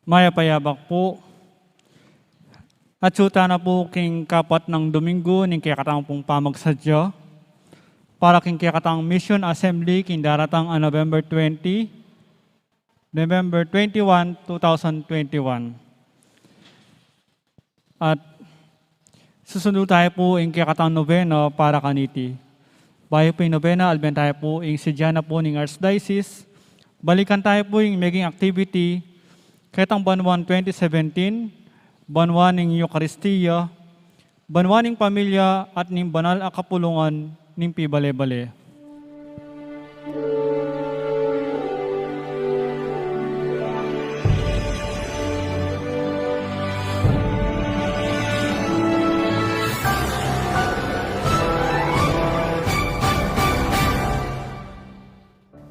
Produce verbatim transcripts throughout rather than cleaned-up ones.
Mayap a yabak pu. Atsu tana pu king kapat nang Domingo ning kekatamung pamagsadya para king kekatamung Mission Assembly king daratang a November twenty, November twenty-one, two thousand twenty-one. At susundu tayu pu ing kekatamung nobena para kaniti. Bayu pu ing nobena, alben tayu pu ing sadya na pu ning Archdiocese. Balikan tayu pu ing meging activity ketang banuang twenty seventeen, banua ning Eukaristia, banua ning pamilya at ning banal a kapulungan ning pibale-bale.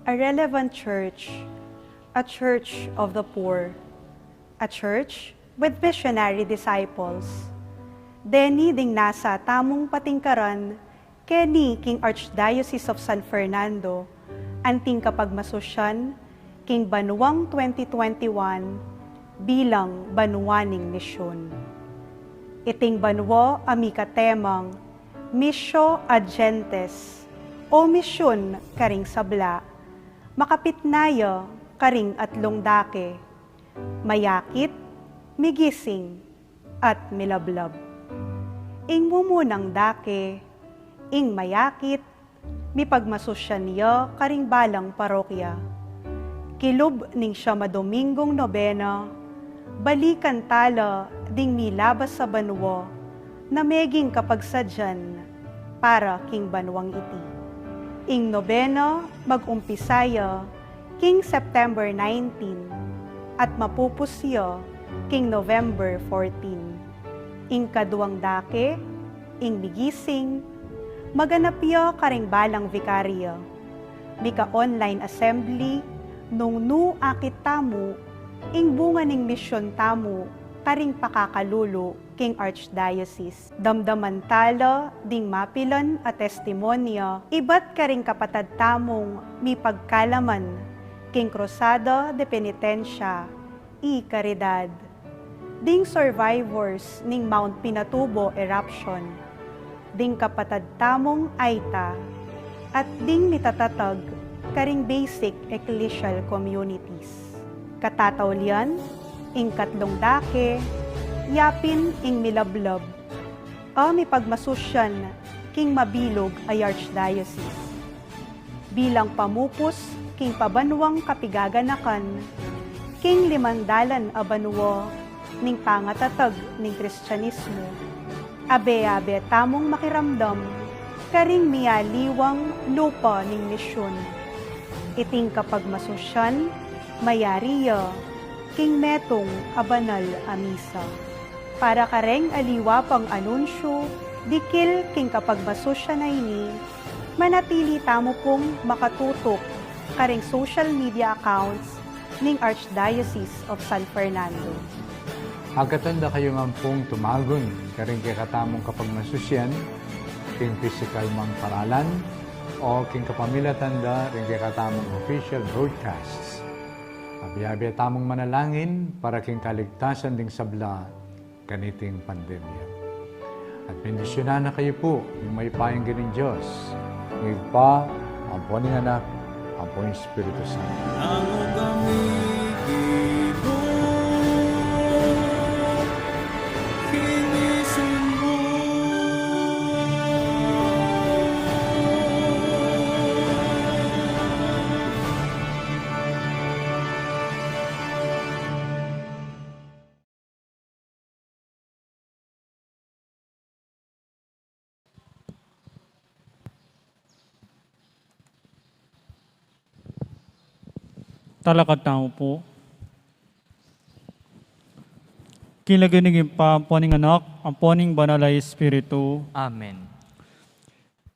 A relevant church, a church of the poor, a church with missionary disciples. Deni ding nasa tamung patingkaran keni king Archdiocese of San Fernando, anting kapagmasusyan king banuang twenty twenty-one bilang banua ning misyun. Iting banua a mika temang Missio ad Gentes, o misyun karing sabla, makapit na ya karing atlung dake, mayakit, migising, at milablab. Ing mumunang dake, ing mayakit, mipagmasusyan ya karing balang parokya. Kilub ning siyam a Domingong nobena, balikan tala ding milabas a banua na meging kapagsadyan para king banuang iti. Ing nobena mag-umpisa ya king September nineteen at mapupus ya king November fourteen. Ing kaduang dake, ing migising, maganap ya karing balang vikarya. Mika-online assembly, nung nu akit tamu ing bunga ning misyun tamu karing pakakalulu king Archdiocese. Damdaman tala ding mapilan a testimonya ibat karing kapatad tamung mipagkalaman king Cruzada de Penitencia y Caridad, ding survivors ning Mount Pinatubo eruption, ding kapatad tamung Aita, at ding mitatatag karing basic ecclesial communities. Katataulian, ing katlung dake, yapin ing milablab a mipagmasusyan king mabilug a Archdiocese. Bilang pamupus king pabanuang kapigaganakan king limang dalan a banua ning pangatatag ning Kristianismu, abe-abe tamung makiramdam karing mialiwang lupa ning misyun. Iting kapagmasusyan mayari ya king metung a banal a misa. Para kareng aliwa pang anunsyu dikil king kapagmasusyan a ini, manatili tamu pung makatutup karing social media accounts ning Archdiocese of San Fernando. Agkatan da kayu ngan pung tumagun karing kekatamung kapagmasusyan king pisikal mang paralan o king kapamilatan da ring kekatamung official broadcasts. Abe-abe tamung manalangin para king kaligtasan ding sabla kaniting pandemya. At bendisyunan na kayu pu ning mayupayang Ginu Dios, ing Ibpa, ampo ning Anak, ampo ning Espiritu Santo. Nanu kami, Ginu, kinisin mu. Talakad tamu pu. King lagyu ning Ibpa, ampo ning Anak, ampo ning Banal a Espiritu. Amen.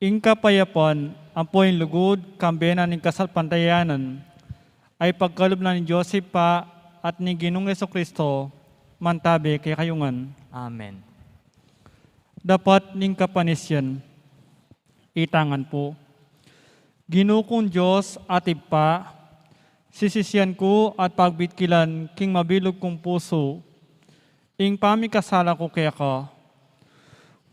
Ing kapayapan, ampo ing lugud, kambe na ning kasalpantayanan, a ipagkalub na ning Dios Ibpa at ning Ginung Jesucristo, mantabe kekayu ngan. Amen. Dapat ning kapanisian. Itangan pu. Ginu kung Dios at Ibpa, Sisisian ku at pagbitkilan king mabilug kung pusu ing pamikasala ku keka.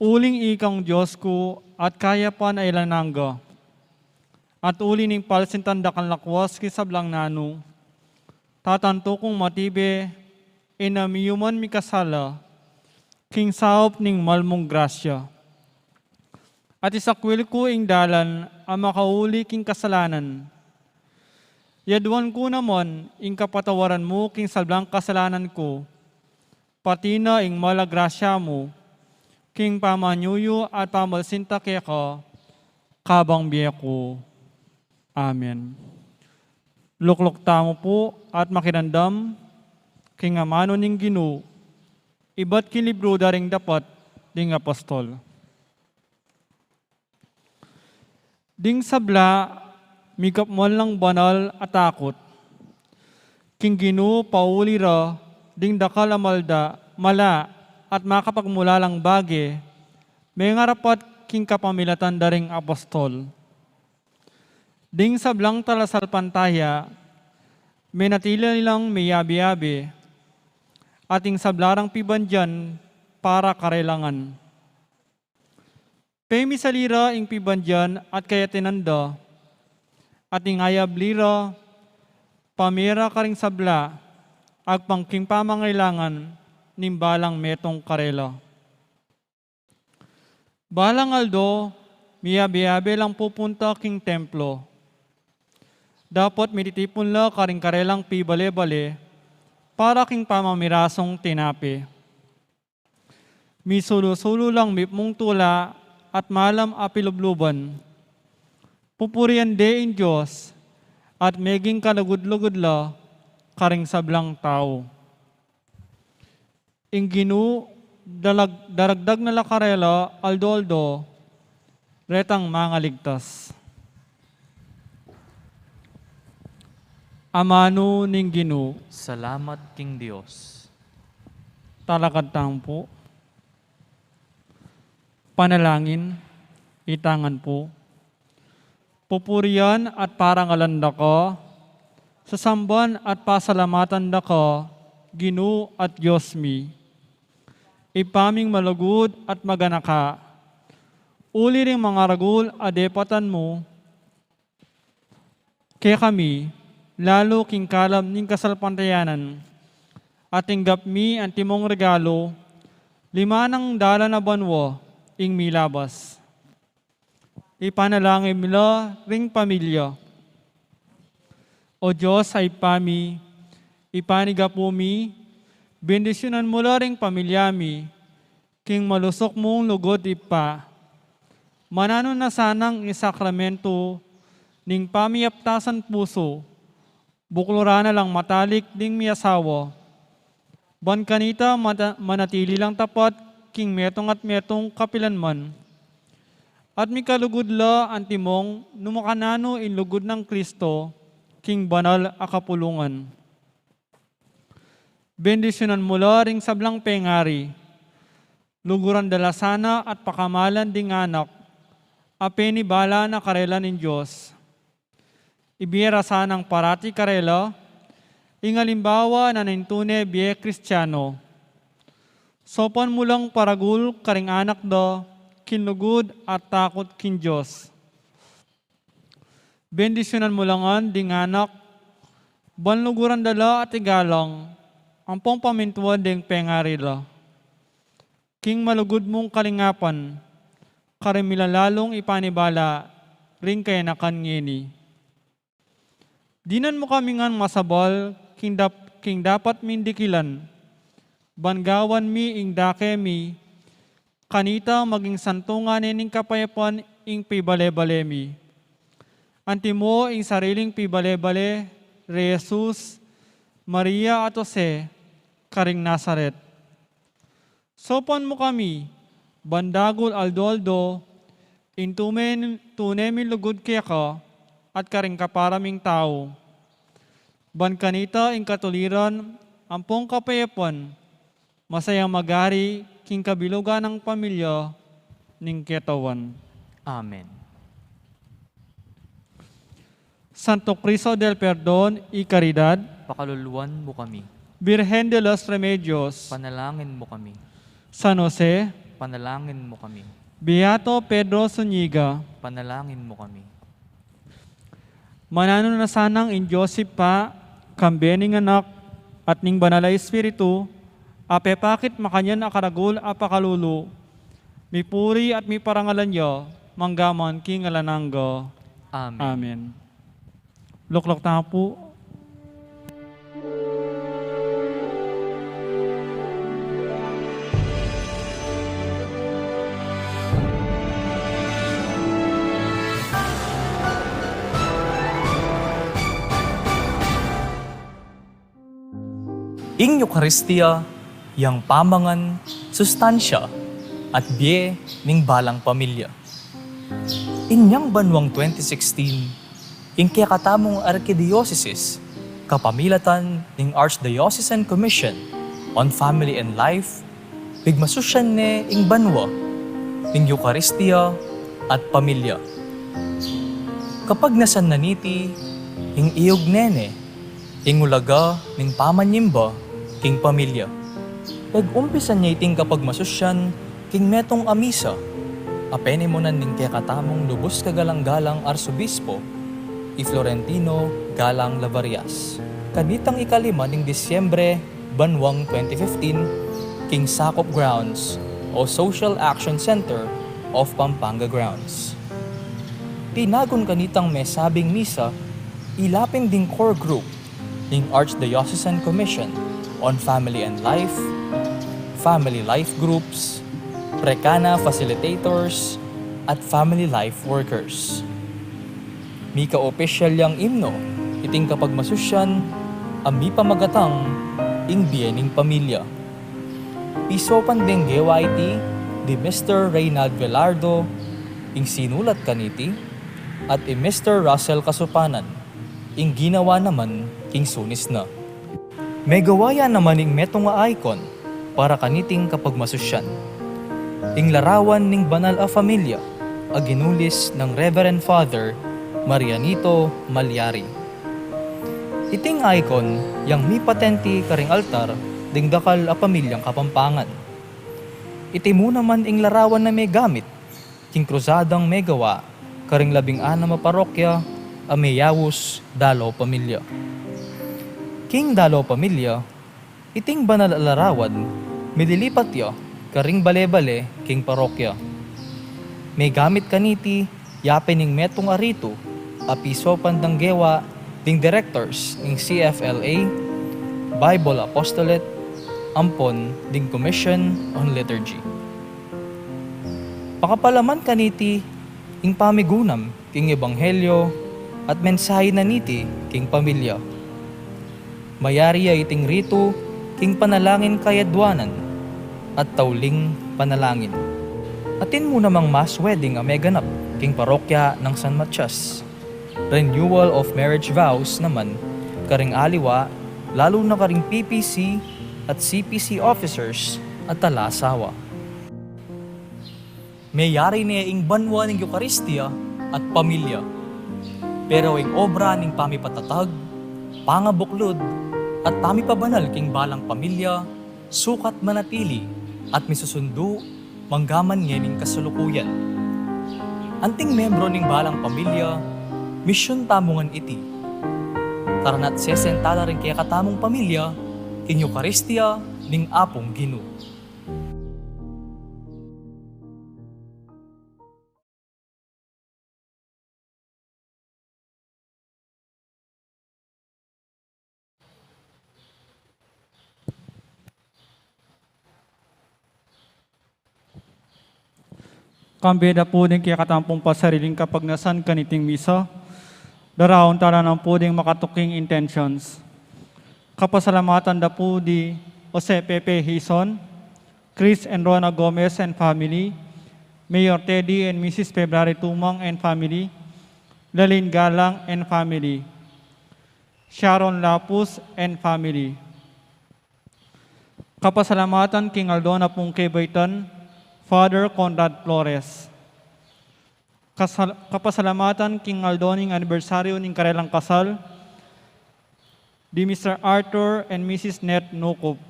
Uling ikang Dios ku at kayapan a alang angga, at uli ning palsintan dakal a lakwas king sablang nanu, tatantu kung matibe ing amanu man mikasala king saup ning mal mung grasya. At isakwil ku ing dalan a makauli king kasalanan. Yaduan ku naman ing kapatawaran mu king sablang kasalanan ku, pati na ing mal a grasya mu king pamanyuyu at pamalsinta keka kabang bie ku. Amen. Lukluk tamu pu at makiramdam king amanu ning Ginu, ibat king libru da ring Dapat ding Apostol. Ding sabla, migap man lang banal a takut king Ginu pauli ra ding dakal a malda, mala at makapagmulalang bage, mengarapat king kapamilatan da ring apostol. Ding sablang talasalpantaya, menatili lang miyabe-yabe, at ing sabla rang pibandian para karela ngan. Pemisali ra ing pibandian at kayatinan da, at ing ayabli ra, pamie ra karing sabla, agpang king pamangailangan ning balang metung karela. Balang aldo, miyabe-yabe lang pupunta king templo. Dapot mititipun la karing karelang pibale-bale para king pamamirasung tinape. Misulu-sulu lang mipmung tula at malam a pilubluban. Pupurian de ing Dios at meging kalugud-lugud la karing sablang tau. Ing Ginu dalag-, daragdag na la karela aldo-aldo retang mangaligtas. Amanu ning Ginu. Salamat king Dios. Talakad tamu pu. Panalangin, itangan pu. Pupurian at parangalan da ka, sasamban at pasalamatan da ka, Ginu at Dios mi. Ibpa ming malugud at maganaka, uli ring mangaragul a depatan mu kekami, lalu king kalam ning kasalpantayanan, at tinggap mi antimong regalu, limanang dalan a banua ing milabas. Ipanalangin mi la ring pamilya. O Dios a Ibpa mi, ipanigapu mi, bendisyunan mu la ring pamilya mi king malusuk mung lugud, Ibpa. Mananu na sanang isakramento ning pamiyaptasan pusu, bukluran na lang matalik ding miasawa. Ban kanita mata-, manatili lang tapat king metung at metung kapilanman. At mikalugud la antimong nu makananu ing lugud nang Kristo king banal a kapulungan. Bendisyunan mu la ring sablang pengari. Luguran da la sana at pakamalan ding anak a penibala na karela ning Dios. Ibie ra sanang parati karela ing alimbawa na ning tune bie Kristiano. Saupan mu lang paragul karing anak da king lugud at takut king Dios. Bendisyunan mu la ngan ding anak, ban luguran da la at igalang ampong pamintuan ding pengari la. King malugud mung kalingapan, karing milalalung ipanibala ring kayanakan ngeni. Dinan mu kami ngan masabal king dap-, king dapat ming dikilan, ban gawan mi ing dake mi, kanita maging santungan ne ning kapayapan ing pibale-bale mi. Antimo ing sariling pibale-bale re Jesus, Maria at Jose, karing Nazaret. Saupan mu kami, ban dagul aldo-aldo, ing tumen-, tune ming lugud keka at karing kapara ming tau. Ban kanita ing katuliran ampong kapayapan, masayang magari king kabilugan nang pamilya ning ketawan. Amen. Santo Cristo del Perdon y Caridad, pakalulwan mu kami. Virgen de los Remedios, panalangin mu kami. San Jose, panalangin mu kami. Beato Pedro Zuniga, panalangin mu kami. Mananu na sanang ing Dios Ibpa, kambe ning Anak, at ning Banal a Espiritu, a pepakit makanyan a karagul a pakalulu, mipuri at miparangalan ya, mangga man king alang angga. Amen. Amen. Lukluk tamu pu. Ing Eukaristia, yang pamangan, sustansya, at bie ning balang pamilya. Inyang banwang twenty sixteen, ing kekatamung arkidiosesis, kapamilatan ning Archdiocesan Commission on Family and Life, pigmasusyan ne ing banwa ning Eukaristia at pamilya. Kapagnasan na niti, ing iugne ne ing ulaga ning pamanyimba king pamilya. Pegumpisan ne iting kapagmasusyan king metung a misa a penimunan ning kekatamung lubus kagalang-galang Arsobispo, i Florentino Galang Lavarias, kanitang ikalima ning Disyembre, banwang twenty fifteen, king Sakop Grounds o Social Action Center of Pampanga Grounds. Tinagun kanitang mesabing misa ing lapin ding core group ning Archdiocesan Commission on Family and Life, Family Life Groups, Precana Facilitators, at Family Life Workers. Mika opisyal yang imno iting kapagmasusyan a mipamagatang ing bie ning pamilya. Pisopan deng gewa iti di Mister Reynald Velardo, ing sinulat kaniti, at i Mister Russell Kasupanan, ing ginawa naman king sunis na. Megawa ya naman ing metung a icon para kaniting kapagmasusyan. Ing larawan ning banal a familia a ginulis nang Reverend Father Marianito Malyari. Iting icon yang mipatenti karing altar ding dakal a pamilyang Kapampangan. Iti mu naman ing larawan a megamit king krusadang megawa karing labing anam a parokya a meyaus Dalaw Pamilya. King Dalaw Pamilya, iting banal a larawan mililipat ya karing bale-bale king parokya. Megamit kaniti yapin ing metung a ritu a pisopan dang gewa ding directors ning C F L A, Bible Apostolate, ampon ding Commission on Liturgy. Pakapalaman kaniti ing pamigunam king ebanghelyo at mensahe na niti king pamilya. Mayari ya iting ritu king panalangin kayadwanan at tauling panalangin. Atin mu namang mass wedding a meganap king parokya nang San Matias, renewal of marriage vows naman karing aliwa, lalu na karing P P C at C P C officers at ala asawa. Meyari ne ing banwa ning Eukaristia at pamilya. Pero ing obra ning pamipatatag, pangabuklud, at pamipabanal king balang pamilya, sukat manatili at misusundu manggaman ngening kasalukuyan. Anting membro ning balang pamilya, misyun tamu ngan iti. Tara na't sesenta la ring kekatamung pamilya king Eukaristia ning Apung Ginu. Kambe da pu ding kekatamung pasariling kapagnasan kaniting misa, daraun tala na pu ding makatuking intentions. Kapasalamatan da pu di Jose Pepe Hizon, Chris and Rona Gomez and family, Mayor Teddy and Missus February Tumang and family, Lalin Galang and family, Sharon Lapus and family. Kapasalamatan king aldo na pung kebaitan, Father Conrad Flores. Kasal-, kapasalamatan king aldo ning anibersaryu ning karelang kasal di Mister Arthur and Missus Ned Nukup.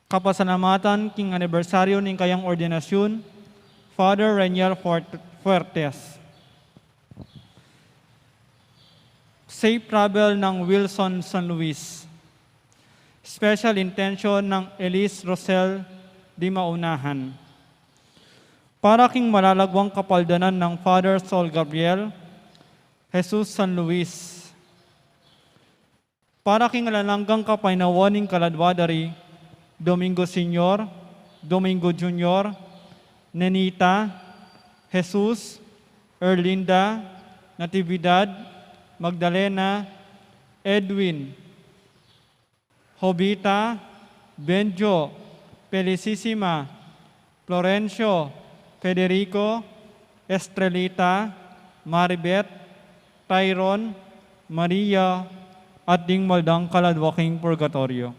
Kapasalamatan king anibersaryu ning kayang ordinasyun, Father Reniel Fuert-, Fuertes. Safe travel nang Wilson San Luis. Special intention nang Elise Rosel di Maunahan. Para king malalagwang kapaldanan nang Father Sol Gabriel, Jesus San Luis. Para king alang anggang kapaynawan ning kaladwa da ri Domingo Senior, Domingo Junior, Nenita, Jesus, Erlinda, Natividad, Magdalena, Edwin, Jovita, Benjo, Felicissima, Florencio, Federico, Estrelita, Maribet, Tyron, Maria, at ding maldang kaladwa king purgatoryo.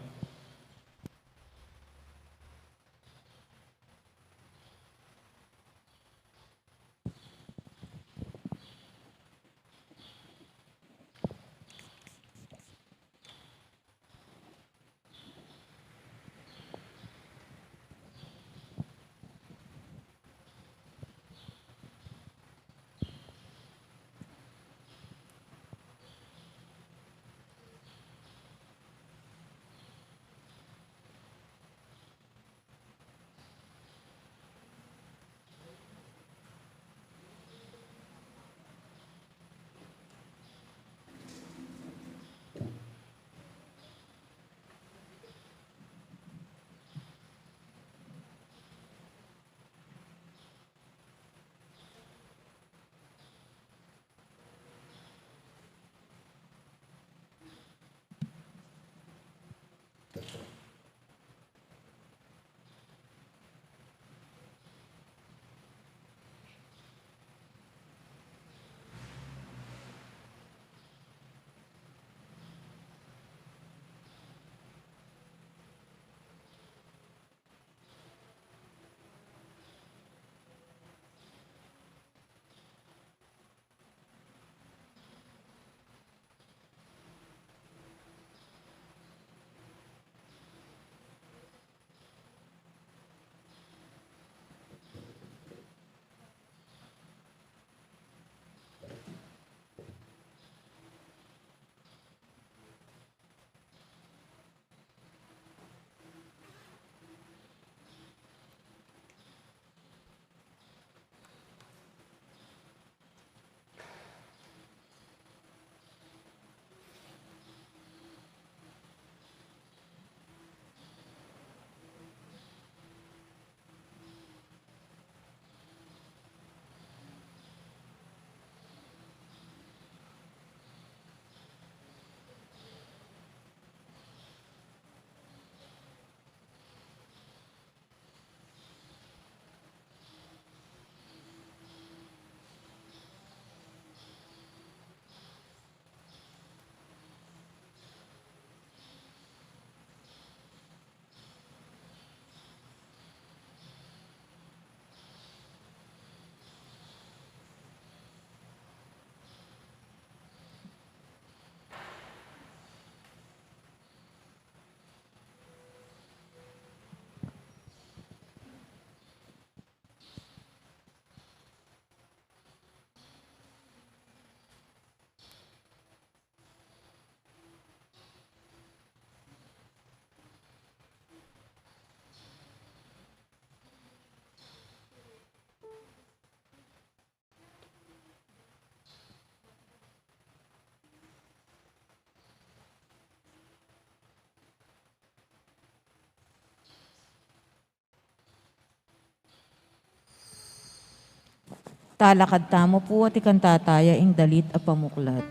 Talakad tamu pu at ikanta taya ing dalit a pamuklat.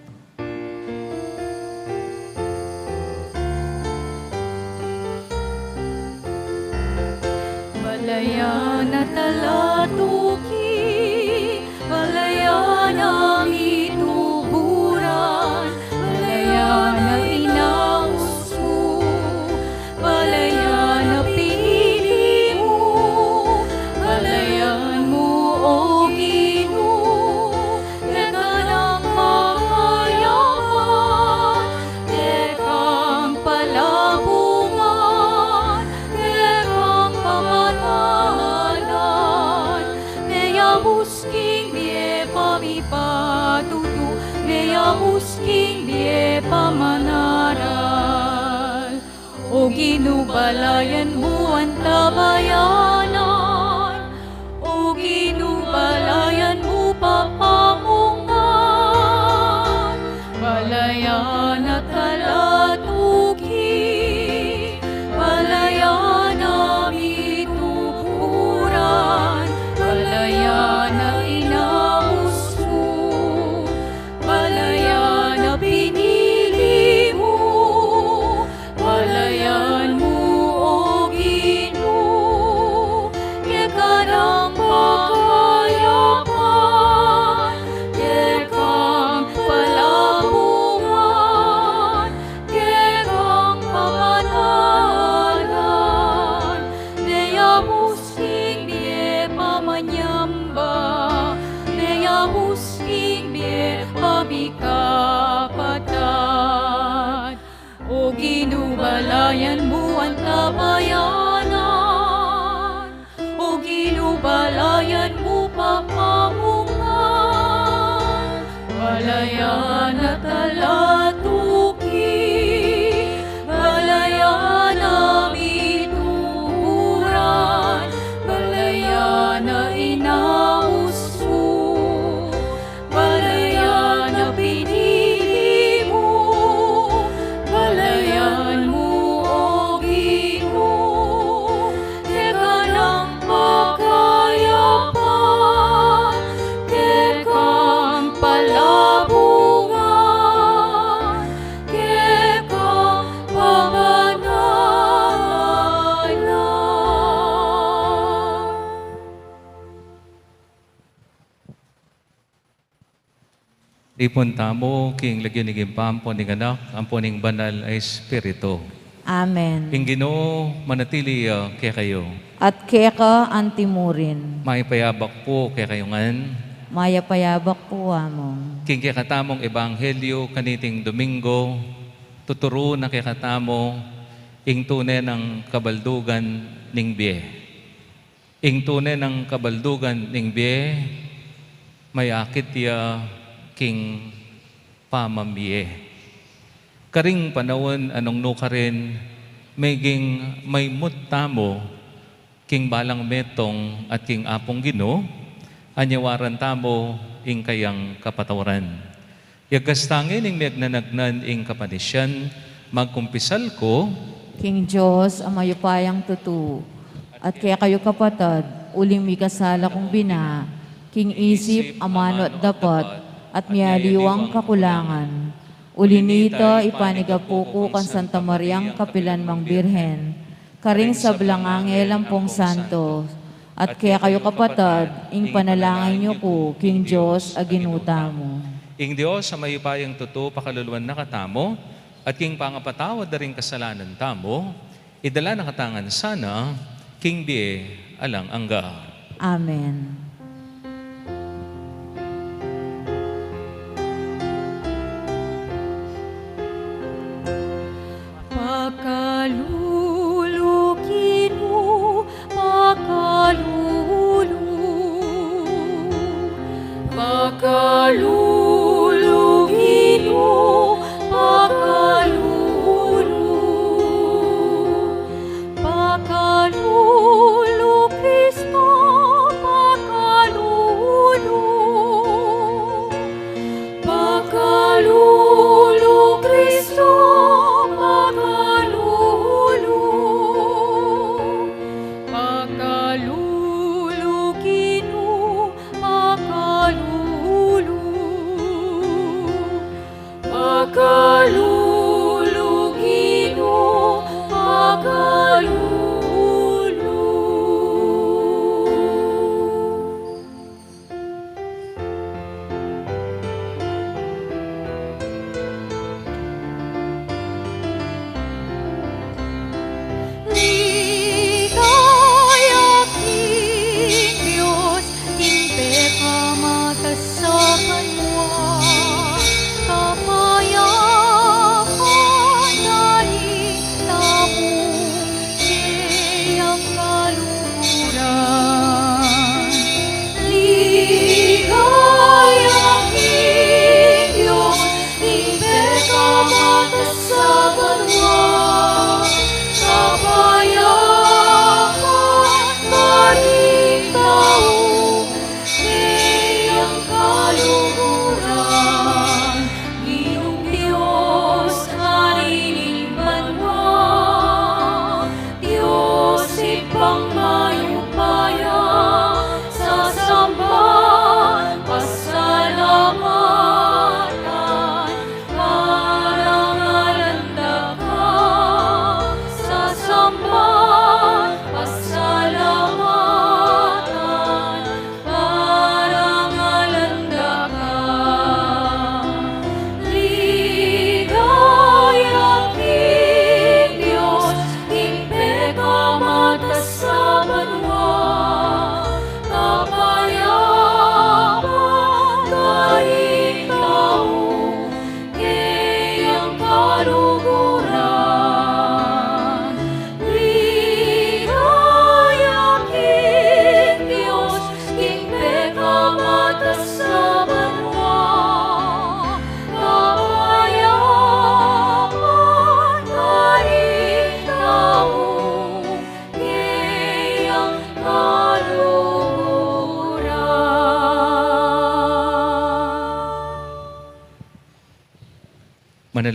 Balayan a talatuki, balayan a mituburan, balayan a inaus mu, balayan a pinili mu, balayan mu, O Ginu, Mus king bie pamanaral, O Ginu, balayan mu antabayanan. O Ginu, balayan mu papamungan. Balayan a talatuki, balayan a mitukuran, balayan a inaus mu, balayan a pinili mu, balayan mu, O Ginu, keka nang pakayapan, keka nang palabungan, keka nang pamanalan, meyaus king bie pamanyamba, meyaus king bie pamikapatad. O Ginu, balayan mu antabayanan. O Ginu, balayan mu papamungan. Balayan a talatuki, balayan a mitukuran, balayan a inaus mu, balayan a pinili mu, balayan mu, O Ginu, keka nang pakayapan, keka nang palabungan, keka nang pamanalan. Lipun tamu king lagyu ning Ibpa, ampon ning Anak, ampon ning Banal a Espiritu. Amen. Ing Ginu manatili ya kekayu. At keka anti murin. Mayap a abak pu kekayu ngan. Mayap a abak pu, Among. King kekatamung ebanghelyu kaniting Domingo, tuturu na kekatamu ing tune nang kabaldugan ning bie. Ing tune nang kabaldugan ning bie, mayakit ya king pamamie. Karing panaun a nung nukarin, meging maimut tamu king balang metung at king Apung Ginu, anyawaran tamu ing kayang kapatawaran. Yagas tang ing megnanagnan ing kapanisian, magkumpisal ku. King Dios a mayupayang tutu, at kekayu kapatad, uling mikasala kung bina, king isip, amanu at dapat, at mialiwang kakulangan. Uli nita, ipanigapu ku kang Santa Mariang kapilan mang Birhen, karing sablang anghel ampong santo, at kekayu kapatad, ing panalangin yu ku king Dios a Ginu tamu. Ing Dios a mayupayang tutu pakaluluan na katamu, at king pangapatawad da ring kasalanan tamu, idala na katamu ngan sana king bie alang angga. Amen. Pakalulu Ginu, pakalulu. Pakalulu Ginu, pakalulu. Pakalulu Kristo, pakalulu. Pakalulu Kristo, pakalulu.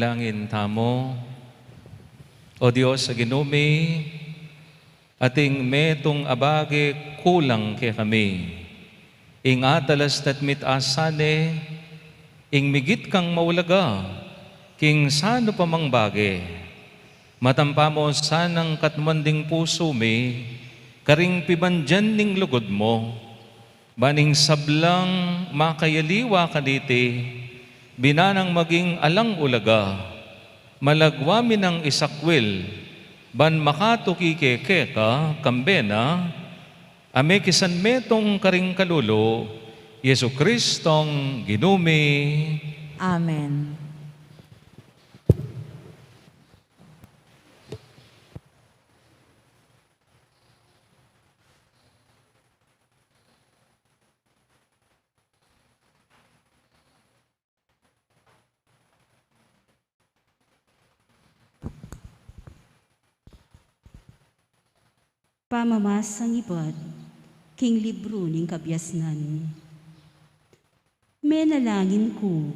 Langin tamu. O Dios a Ginu mi, atin metung a bage kulang kekami. Ing atalas datmit asane, ing migit kang maulaga king sanu pa mang bage. Matampa mu sanang katmuan ding pusu mi karing pibandian ning lugud mu, ban ing sablang makayaliwa kaniti, binanang maging alang ulaga, malagwa mi nang isakwil, ban makatuki keka, kambe na, a mekisan metung karing kalulu, Jesu Cristong Ginu mi. Amen. Pamamasang ibat king libru ning kabiasnan. Menalangin ku,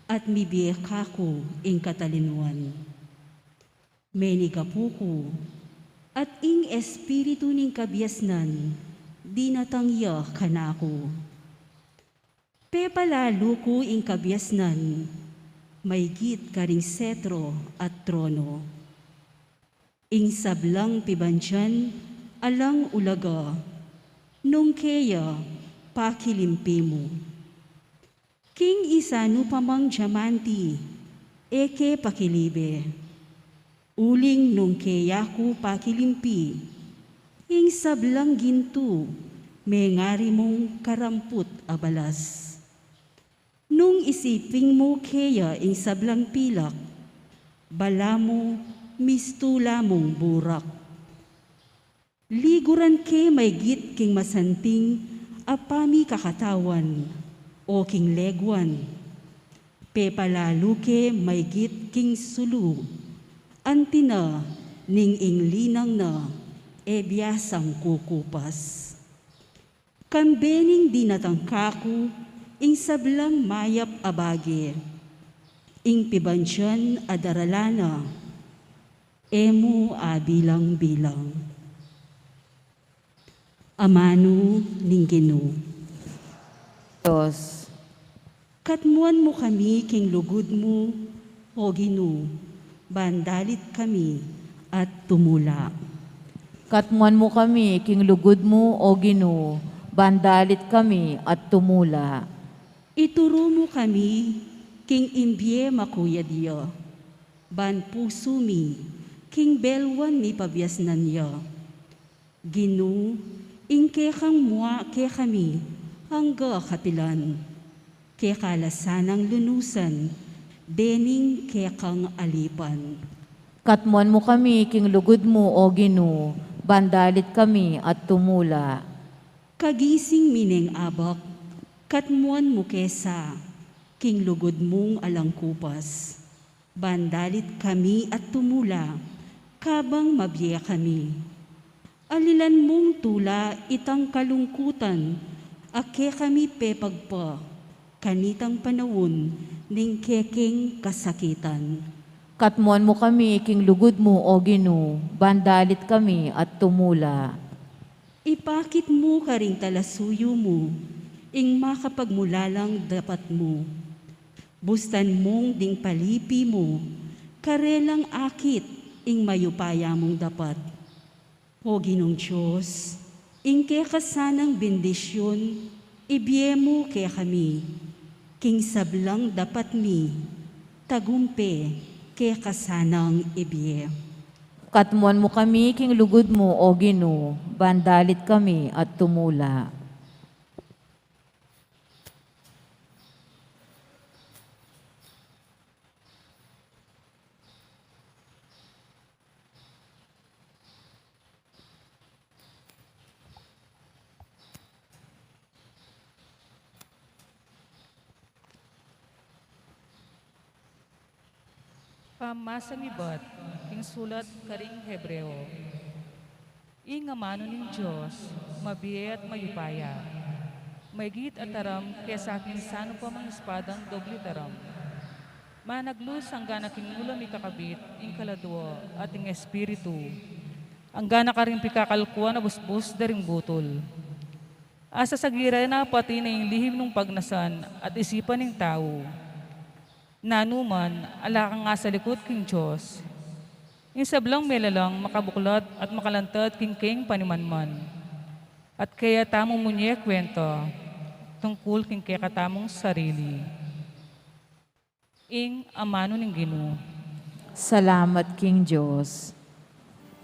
at mibie kaku ing katalinuan. Menigapu ku, at ing espiritu ning kabiasnan dinatang ya kanaku. Pepalalu ku ing kabiasnan, maygit karing setro at trono. Ing sablang pibandian alang ulaga, nung keya pakilimpi mu. King isanu pa mang diamanti, e ke pakilibe. Uling nung keya ku pakilimpi, ing sablang gintu, mengari mung karamput a balas. Nung isiping mu keya ing sablang pilak, balamu mistu la mung burak. Liguran ke maygit king masanting a pamikakatawan, o king leguan. Pepalalu ke maygit king sulu, anti na ning ing linang na e biasang kukupas. Kambe ning dinatang kaku ing sablang mayap a bage, ing pibandian a darala na, e mu abilang-bilang. Amanu ning Ginu. Dios. Katmuan mu kami king lugud mu, o Ginu, ban dalit kami at tumula. Katmuan mu kami king lugud mu, o Ginu, ban dalit kami at tumula. Ituru mu kami king ing bie makuyad ya, ban pusu mi king belwan mipabiasnan ya. Ginu, ing kekang mua kekami angga kapilan, keka la sanang lunusan dening kekang alipan. Katmuan mu kami king lugud mu, o Ginu, ban dalit kami at tumula. Kagising mi neng abak, katmuan mu ke sa king lugud mung alang kupas. Ban dalit kami at tumula, kabang mabie kami. Alilan mung tula itang kalungkutan a kekami pepagpa kanitang panaun ning kekeng kasakitan. Katmuan mu kami king lugud mu, o Ginu, ban dalit kami at tumula. Ipakit mu karing talasuyu mu ing makapagmulalang dapat mu. Bustan mung ding palipi mu karelang akit ing mayupaya mung dapat. O Ginung Dios, ing keka sanang bendisyun ibie mu kekami, king sablang dapat mi tagumpe keka sanang ibie. Katmuan mu kami king lugud mu, o Ginu, ban dalit kami at tumula. Pamasa mi bat king sulat karing Hebreo. Ing amanu ning Dios, mabie at mayupaya, maygit a taram kesa king sanu pa mang espadang doble taram. Managlus anggana king ula mikakabit ing kaladua at ing espiritu, anggana karing pikakalkuan a busbus da ring butul. Asasagira na pati na ing lihim nung pagnasan at isipan ning tau. Nanu man, ala kang asalikut king Dios. Ing sablang melalang makabuklat at makalantad king keng panimanman. At kaya tamu munye kwenta tungkul king kekatamung sarili. Ing amanu ning Ginu. Salamat king Dios.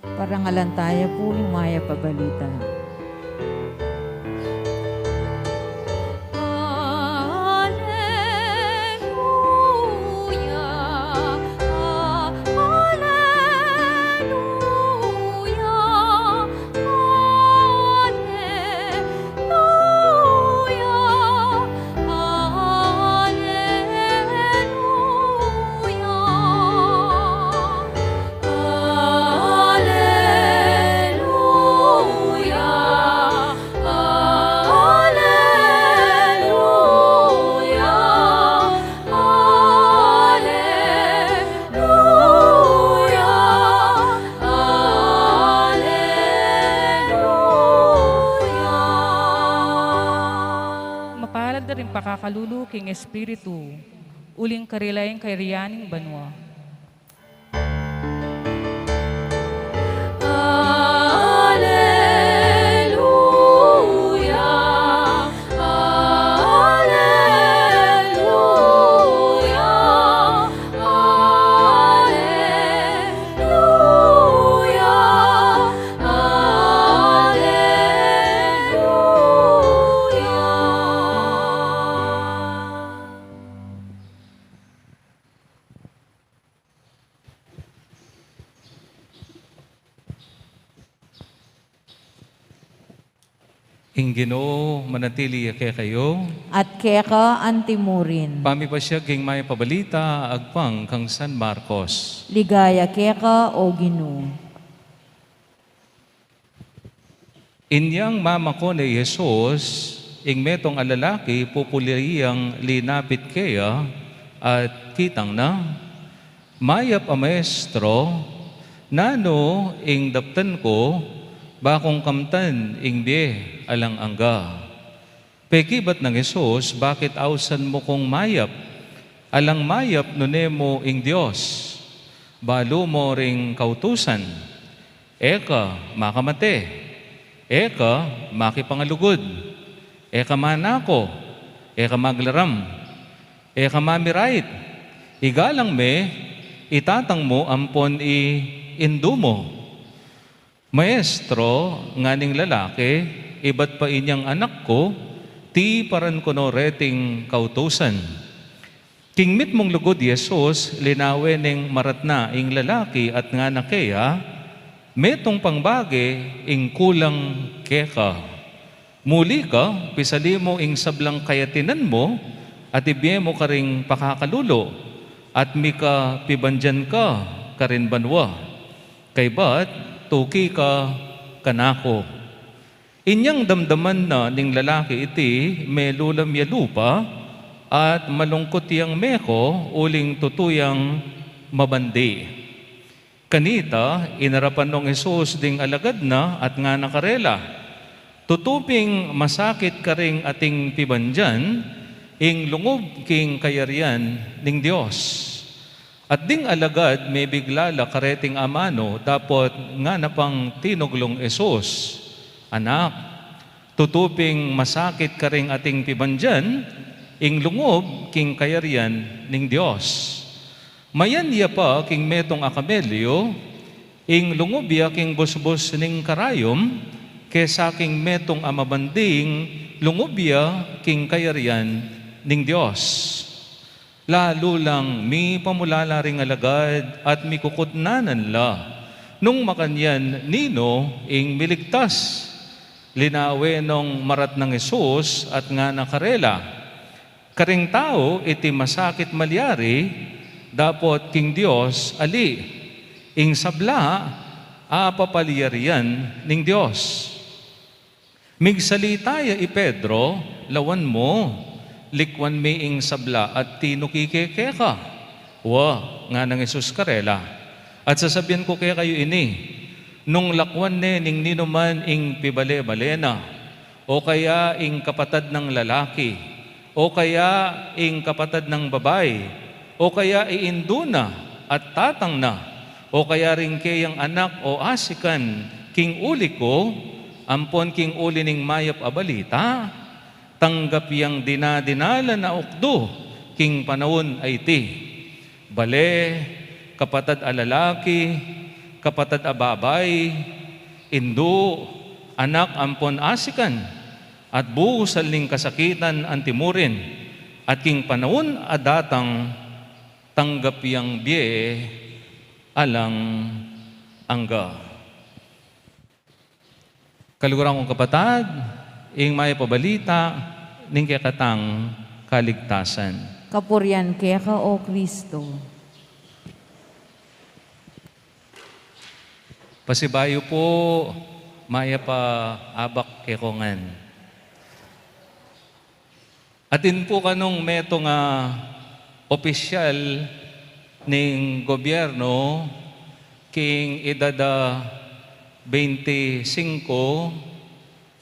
Parangalan taya pu ing mayap a balita. Mapalad da ring pakakalulu king Espiritu, uling karela ing kayarian ning banua. Ing Ginu manatili ya kekayu. At keka antimurin. Pamipasiag king mayap a balita agpang kang San Marcos. Ligaya keka, O Ginu. Inyang mamakone i Jesus, ing metung a lalaki pupuli yang linapit keya at kitang na, "Mayap a Maestro, nanu ing daptan ku ba kung kamtan ing bie alang angga?" Pekibat nang Jesus, "Bakit ausan mu kung mayap? Alang mayap nune mu ing Dios. Balu mu ring kautusan, 'E ka makamate, e ka makipangalugud, e ka manako, e ka maglaram, e ka mamirait, igalang me i tatang mu ampon i indu mu.'" "Maestro," ngana ning lalaki, "ibat pa inyang anak ku, tiparan ku no reting kautusan." King mitmung lugud i Jesus, linawe neng maratna ing lalaki at ngana keya, "Metung pang bage ing kulang keka. Muli ka, pisali mu ing sablang kayatinan mu at ibie mu karing pakakalulu, at mika pibandian ka karin banua. Kaybat, tuki ka kanaku." Inyang damdaman na ning lalaki iti, melulam ya lupa at malungkut yang meko uling tutu yang mabandi. Kanita, inarapan nong Jesus ding alagad na at ngana karela, "Tutu ping masakit karing ating pibandian ing lungub king kayarian ning Dios." At ding alagad mebigla la kareting amanu dapot ngana pang tinuglung Jesus, "Anak, tutu ping masakit karing ating pibandian ing lungub king kayarian ning Dios. Mayan ya pa king metung a kamelyu ing lungub ya king busbus ning karayum kesa king metung a mabanding lungub ya king kayarian ning Dios." Lalu lang mipamulala ring alagad at mikukutnanan la nung makanyan ninu ing miligtas. Linawe nong maratnang Jesus at ngana karela, "Karing tau iti masakit malyari dapot king Dios ali. Ing sabla, apapalyarian ning Dios." Migsalita ya i Pedro, "Lawan mu, likwan mi ing sabla at tinuki ke keka." Wa, nganang Jesus karela, at sasabian ku kekayu ini, nung lakwan ne ning ninuman ing pibale-bale na, o kaya ing kapatad nang lalaki, o kaya ing kapatad nang babai, o kaya ing indu na at tatang na, o kaya ring keyang anak o asikan king uli ku, ampon king uli ning mayap a balita, tanggap yang dinadinalan a ukdu king panaun a iti. Bale, kapatad a lalaki, kapatad a babai, indu, anak ampon asikan, at busal ning kasakitan antimurin, at king panaun a datang, tanggap yang bie alang angga. Kaluguran kung kapatad, ing mayap a balita ning kekatang kaligtasan. Kapurian keka, O Kristo. Pasibayu pu, mayap a abak kekongan. Atin pu kanung metung a opisyal ning gobyerno king edad a beinti singko,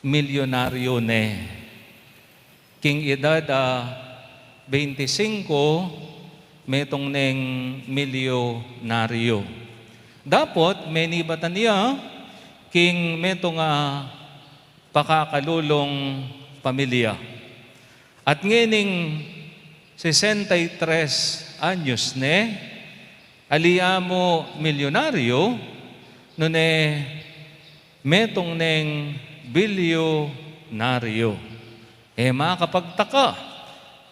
milyonaryo ne. King edad a beinti singko, metung neng milyonaryo. Dapot, menibatan ya king metung a pakakalulung pamilya. At ngening sesenta y tres anyos ne, ali ya mu milyonaryo, nune metung neng bilyonaryo. E makapagtaka,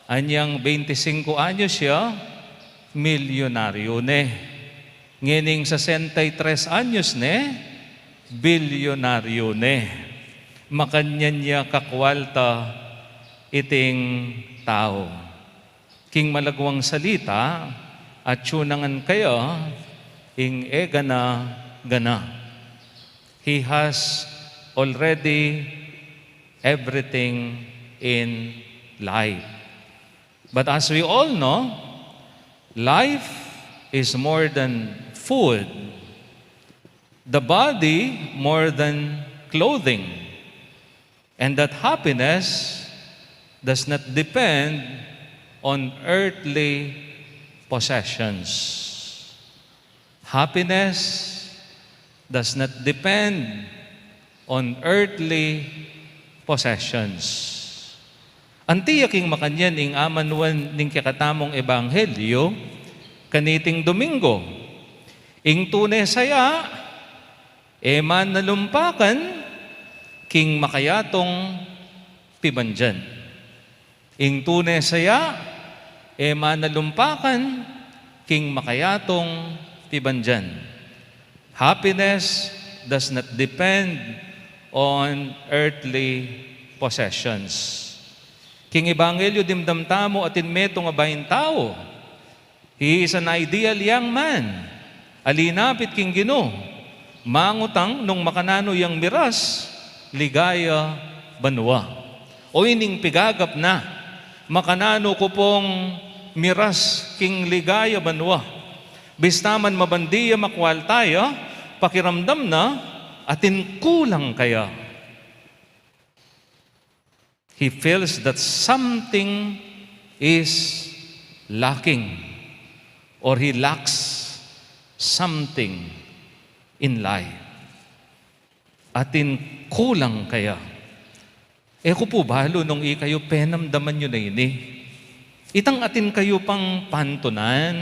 anyang beinti singko anyos ya, milyonaryo ne. Ngening sesenta y tres anyos ne, bilyonaryo ne. Makanyan ya kakwalta iting tau. King malagwang salita, atyu na ngan kaya ing e gana-gana. He has already everything in life. But as we all know, life is more than food, the body more than clothing, and that happiness does not depend on earthly possessions. Happiness does not depend on earthly possessions. Anti ya king makanyan ing amanuan ning kekatamung ebanghelyo kaniting Domingo. Ing tune saya, e man nalumpakan king makayatung pibandian. Ing tune saya, e man nalumpakan king makayatung pibandian. Happiness does not depend on earthly possessions. King ebanghelyo dimdam tamu atin metung a baing tau, he is an ideal young man a linapit king Ginu, mangutang nung makananu yang miras, ligaya banua. O ining pigagap na, makananu ku pung miras king ligaya banua. Bista man mabandi ya, makwalta ya, pakiramdam na atin kulang kaya. He feels that something is lacking, or he lacks something in life. Atin kulang kaya. E ku pu balu nung ikayu penamdaman yu na ini. Itang atin kayu pang pantunan,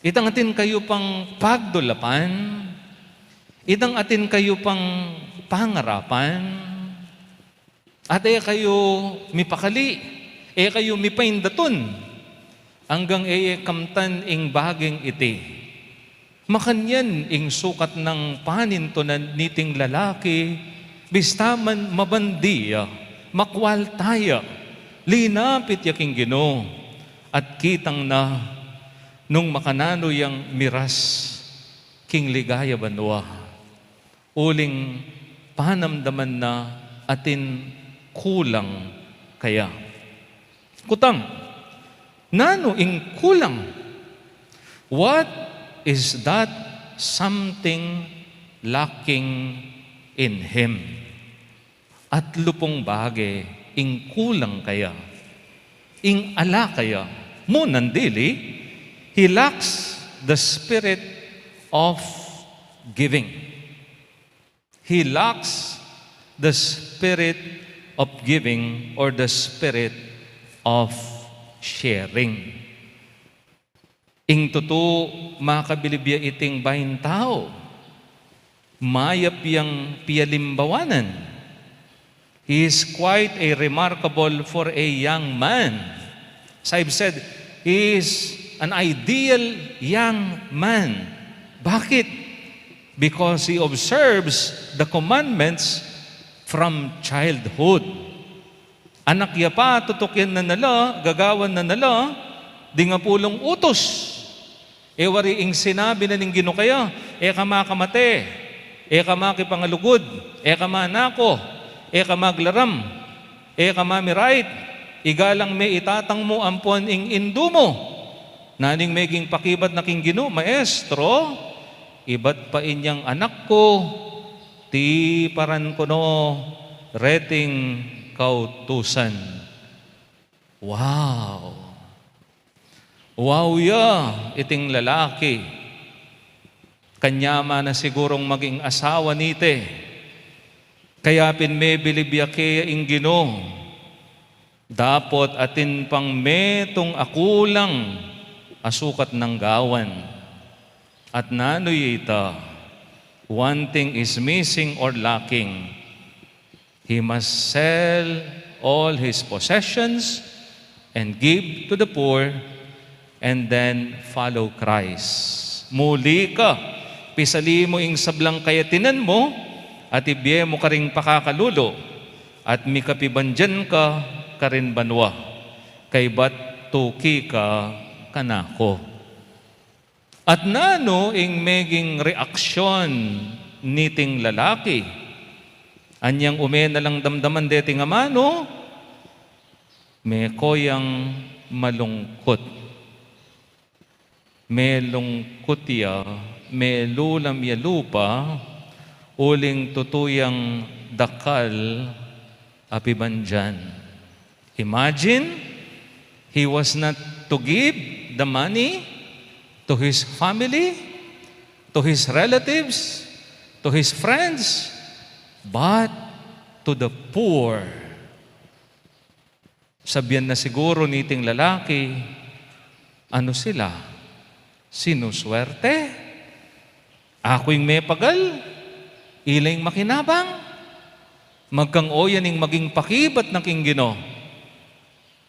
itang atin kayu pang pagdulapan, itang atin kayu pang pangarapan, at e kayu mipakali, e kayu mipaindatun, anggang e ye kamtan ing baging iti. Makanyan ing sukat nang panintunan niting lalaki, bista man mabandi ya, makwalta ya, linapit ya king Ginu, at kitang na nung makananu yang miras king ligaya banua, uling panamdaman na atin kulang kaya. Kutang, Nanu ing kulang? What is that something lacking in him? Atlu pung bage ing kulang kaya, ing ala kaya. Munang dili, he lacks the spirit of giving. He lacks the spirit of giving or the spirit of sharing. Ing tutu, makabilib ya iting baing tau. Mayap yang pialimbawanan. He is quite a remarkable for a young man. As I've said, he is an ideal young man. Bakit? Because he observes the commandments from childhood. Anak ya pa, tutukin na nala, gagawan na nala, ding apulung utus. E wari ing sinabi na ning Ginu kaya, e ka makamate, e ka makipangalugud, e ka manako, e ka maglaram, e ka mamirait, igalang me itatang mu ampon ing indu mu. Nanu ing meging pakibat na king Ginu, Maestro, ibat pa inyang anak ku, tiparan ku no reting kautusan. Wow! Wow ya iting lalaki. Kanyaman na sigurung maging asawa nite. Kaya pin mebilib ya kaya ing Ginu. Dapot atin pang metung a kulang a sukat nang gawan. At nanu ya ita? One thing is missing or lacking. He must sell all his possessions and give to the poor, and then follow Christ. Muli ka, pisali mu ing sablang kayatinan mu, at ibie mu karing pakakalulu, at mikapibandian ka karin banua, kaybat tuki ka kanaku. At nanu ing meging reaksyon niting lalaki? Anyang ume na lang damdaman deting amanu, meko yang malungkut. Melungkut ya, melulam ya lupa, uling tutu yang dakal a pibandian. Imagine, he was not to give the money to his family, to his relatives, to his friends, but to the poor. Sabian na siguru niting lalaki, "Anu sila? Sinuswerte? Aku ing mepagal, ila ing makinabang." Magkang o yan ing maging pakibat na king Ginu.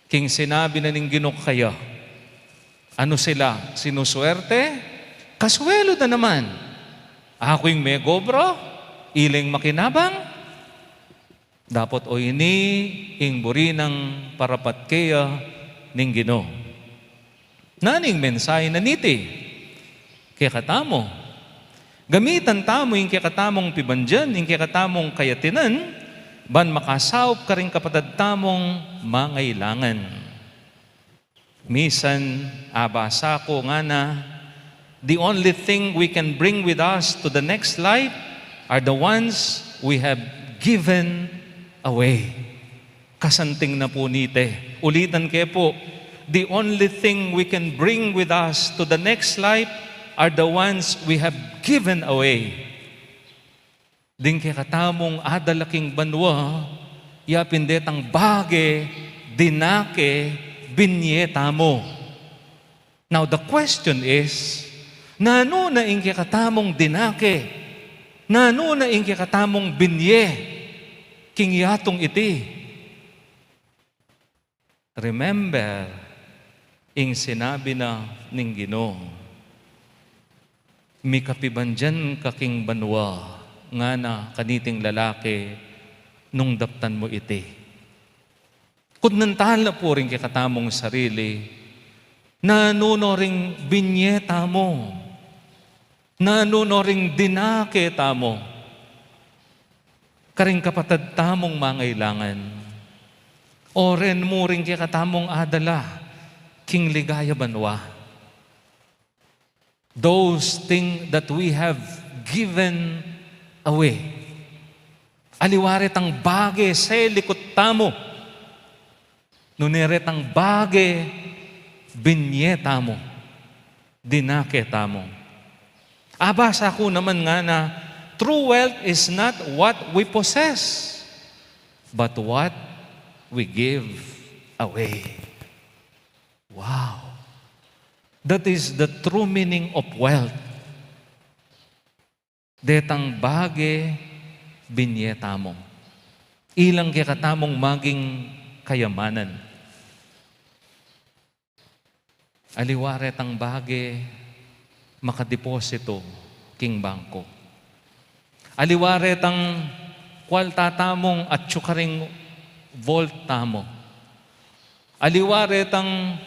King sinabi na ning Ginu kaya, "Anu sila? Sinuswerte? Kaswelu da naman. Aku ing megobra, ila ing makinabang." Dapot o ini ing buri nang parapat keya ning Ginu. Nanu ing mensahe na niti kekatamu? Gamitan tamu ing kekatamung pibandian, ing kekatamung kayatinan, ban makasaup karing kapatad tamung mangailangan. Misan, abasa ku ngana, the only thing we can bring with us to the next life are the ones we have given away. Kasanting na pu nite. Ulitan ke pu, the only thing we can bring with us to the next life are the ones we have given away. Ding kekatamung adala king banua, yapin detang bage, dinake, binye tamu. Now the question is, nanu na ing kekatamung dinake? Nanu na ing kekatamung binye king yatung iti? Remember, ing sinabi na ning Ginu, "Mikapibandian ka king banua," ngana kaniting lalaki nung daptan mu iti. Kudnan tala pu ring kekatamung sarili, nanu no ring binye tamu? Nanu no ring dinake tamu karing kapatad tamung mangailangan? O ren mu ring kekatamung adala, king ligaya banua. Those things that we have given away. Aliwa retang bage selikut tamu, nune retang bage binye tamu, dinake tamu. Abasa ku naman ngana, true wealth is not what we possess, but what we give away. Wow! That is the true meaning of wealth. Detang bage binye tamu. Ilang kekatamung maging kayamanan. Aliwa retang bage makadepositu king bangko. Aliwa retang kwalta tamung atyu karing vault tamu. Aliwa retang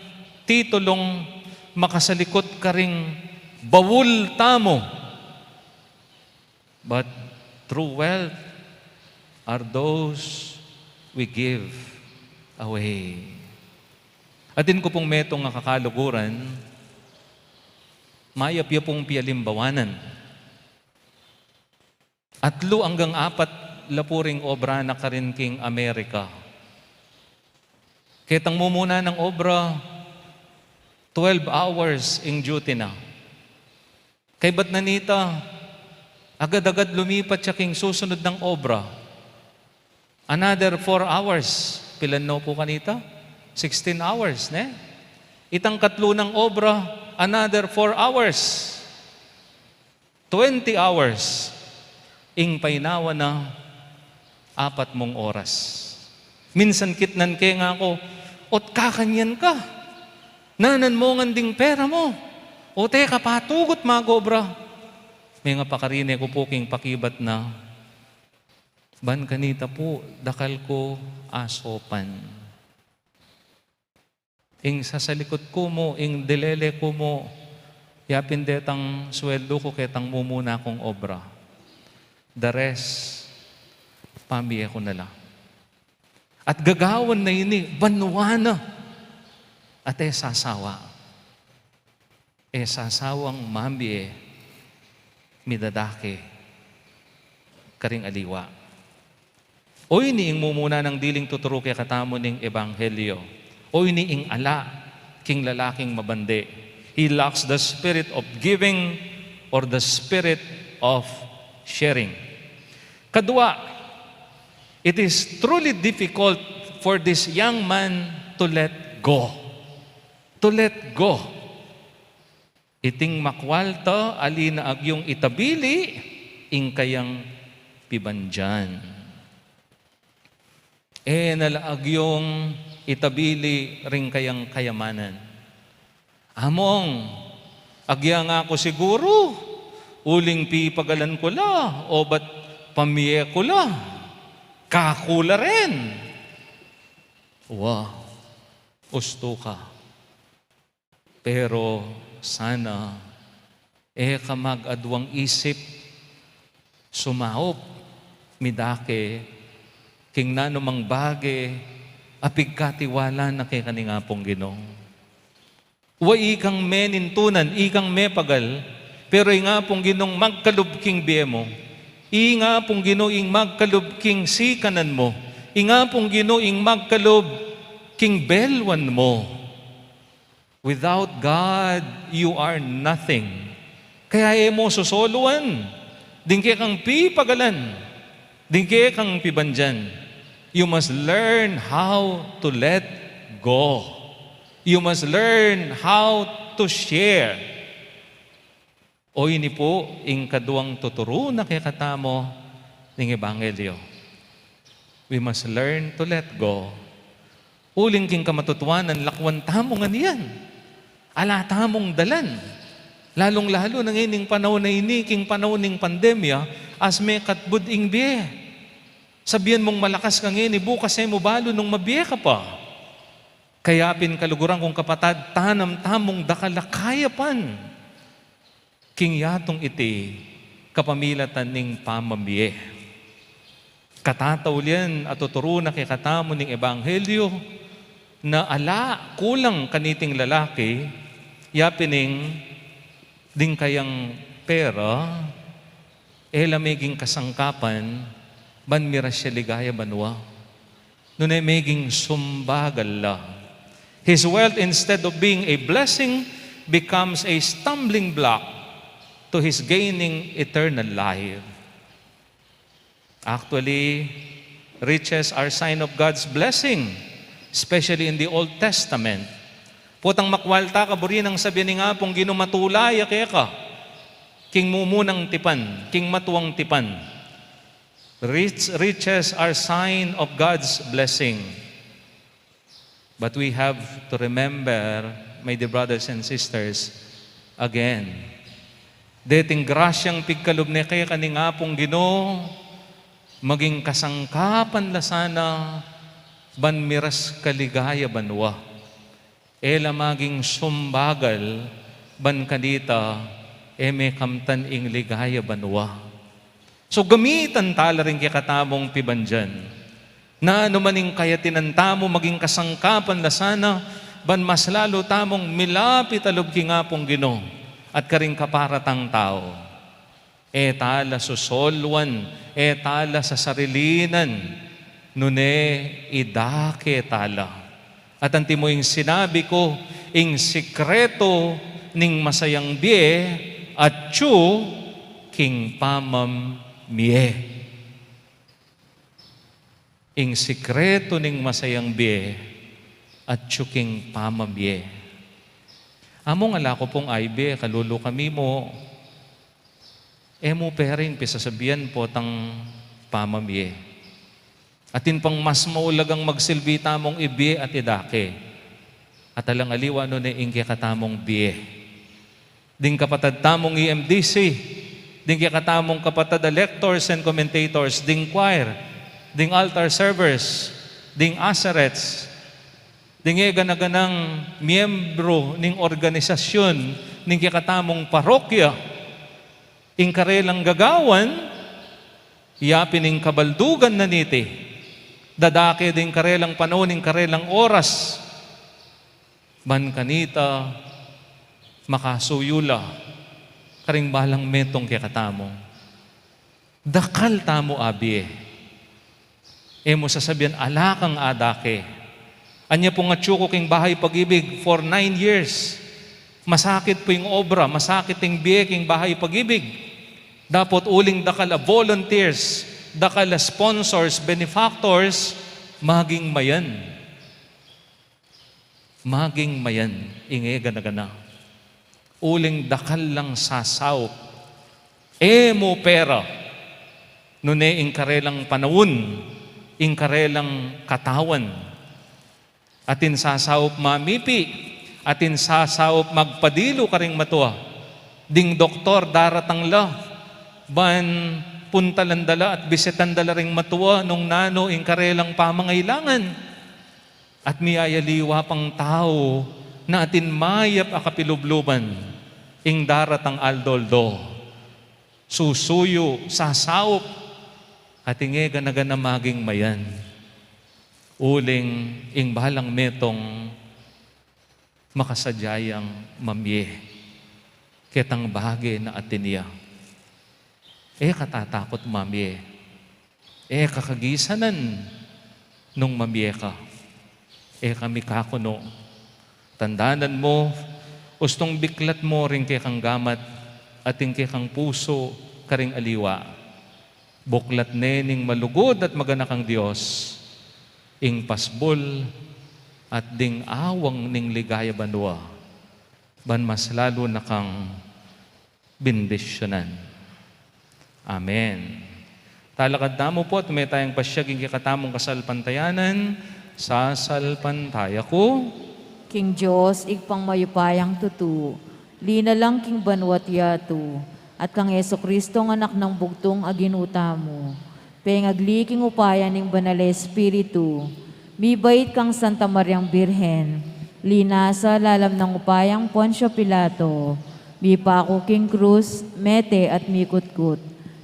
titulung makasalikut karing baul tamu. But true wealth are those we give away. Atin ku pung metung a kakaluguran, mayap ya pung pialimbawanan. Atlu anggang apat la pu ring obra na karin king Amerika. Ketang mumuna nang obra, twelve hours ing duty na. Kaybat na nita, agad-agad lumipat ya king susunud nang obra. Another four hours. Pilan no pu kanita? Sixteen hours, ne? Itang katlu nang obra, another four hours. Twenty hours. Ing painawa na, apat mung oras. Minsan kitnan ke ngaku, "Ot kakanyan ka? Nanan mu ngan ding pera mu? Ote ka patugut mag-obra?" Mengapakarine ku pu king pakibat na, "Ban kanita pu, dakal ku asopan. Ing sasalikut ku mu, ing dilele ku mu, yapin detang sweldu ku ketang mumuna kung obra. The rest, pamie ku na la." At gagawan na ini, banua na. At e sasawa. E sasawang mamie, midadake karing aliwa. Oyni ing mumuna nang diling tuturu kekatamu ning ebanghelyo. Oyni ing ala king lalaking mabandi. He lacks the spirit of giving or the spirit of sharing. Kadua, it is truly difficult for this young man to let go. To let go. Iting makwalta ali na agyung itabili ing kayang pibandian. E na la agyung itabili ring kayang kayamanan. Among, agya nga ku siguru, uling pipagalan ku la, obat pamie ku la, kaku la rin. Wa, ustu ka. Pero sana e ka mag-adwang isip, sumaup, midake king nanumang bage a pigkatiwala na keka ning Apung Ginu. Wa ikang menintunan, ikang mepagal, pero ing Apung Ginung magkalub king bie mu. Ing Apung Ginu ing magkalub king sikanan mu. Ing Apung Ginu ing magkalub king belwan mu. Without God, you are nothing. Kaya e mo sosoluan, ding kekang pipagalan, ding kekang pibandian. You must learn how to let go. You must learn how to share. Oyni pu ing kaduang tuturu na kekatamu ning ebanghelyo. We must learn to let go. Uling king kamatutuanan, lakwan tamu ngan yan. Ala tamung dalan. Lalung-lalu na ngening panaun a ini, king panaun ning pandemya, as mekatbud ing bie. Sabian mung malakas ka ngeni, bukas e mu balu nung mabie ka pa. Kaya pin kaluguran kung kapatad, tanam tamung dakal a kayapan king yatung iti kapamilatan ning pamamie. Katataulian a tuturu na kekatamu ning ebanghelyo, na ala kulang kaniting lalaki, ya pin ing ding kayang pera, e la meging kasangkapan ban miras ya ligaya banua. Nune meging sumbagal la. His wealth, instead of being a blessing, becomes a stumbling block to his gaining eternal life. Actually, riches are sign of God's blessing, especially in the Old Testament. Potang makwalta ka, buri nang sabian ning Apung Ginu, matula ya keka king mumunang tipan, king matuang tipan. Rich, riches are sign of God's blessing. But we have to remember, my dear brothers and sisters, again, deting grasyang pigkalub ne keka ning Apung Ginu, maging kasangkapan la sana ban miras ka ligaya banua. E la maging sumbagal ban kanita e me kamtan ing ligaya banua. So, gamitan tala ring kekatamung pibandian. Nanu man ing kayatinan tamu, maging kasangkapan la sana ban mas lalu tamung milapit a lub king Apung Ginu at karing kaparatang tau. E tala susolwan, e tala sasarilinan, nune idake tala. At anti mu ing sinabi ku, ing sikretu ning masayang bie atyu king pamamie. Ing sikretu ning masayang bie atyu king pamamie. Among ala ku pung aibie, kalulu kami mu, e mu pering pisasabian potang pamamie. Atin pang mas maulagang magsilbi tamung ibie at idake. At alang aliwa nune ing kekatamung bie. Ding kapatad tamung E M D C, ding kekatamung kapatad a lectors and commentators, ding choir, ding altar servers, ding usherets, ding e gana-ganang miyembro ning organisasyun ning kekatamung parokya, ing karelang gagawan, ya pin ing kabaldugan na niti, dadake ding karelang panaun, ing karelang oras, ban kanita makasuyu la karing balang metung kekatamu. Dakal tamu a bie. E mu sasabian, ala kang adake. Anya pung atyu ku king Bahay Pag-ibig for nine years. Masakit pu ing obra, masakit ing bie king Bahay Pag-ibig. Dapot uling dakal a volunteers, dakal a sponsors, benefactors, maging mayan. Maging mayan ing e gana-gana. Uling dakal lang sasaup. E mu pera. Nune ing karelang panaun, ing karelang katawan. Atin sasaup mamipi, atin sasaup magpadilu karing matua. Ding doktor daratang la, ban puntalan da la at bisitan da la ring matua nung nanu ing karelang pamangailangan. At miyayaliwa pang tau na atin mayap a kapilubluban ing daratang aldo-aldo. Susuyu, sasaup, at ing e gana-gana maging mayan. Uling ing balang metung makasadya yang mamie ketang bage na atin ya. E ka tatakut mamie. E ka kagisanan nung mamie ka. E ka mikakunu. Tandanan mu, ustung biklat mu ring kekang gamat at ing kekang pusu karing aliwa. Buklat ne ning malugud at maganakang Dios ing pasbul at ding awang ning ligaya banua, ban mas lalu na kang bendisyunan. Amen. Talakad tamu pu at mete tayang pasiag ing kekatamung kasalpantayanan. Sasalpantaya ku king Dios, Ibpang mayupayang tutu, linalang king banua't yatu, at kang Jesucristo, Anak nang bugtung a Ginu tamu, pengagli king upaya ning Banal a Espiritu, mibait kang Santa Mariang Birhen, linasa lalam nang upayang Poncio Pilato, mipaku king krus, mete at mikutkut.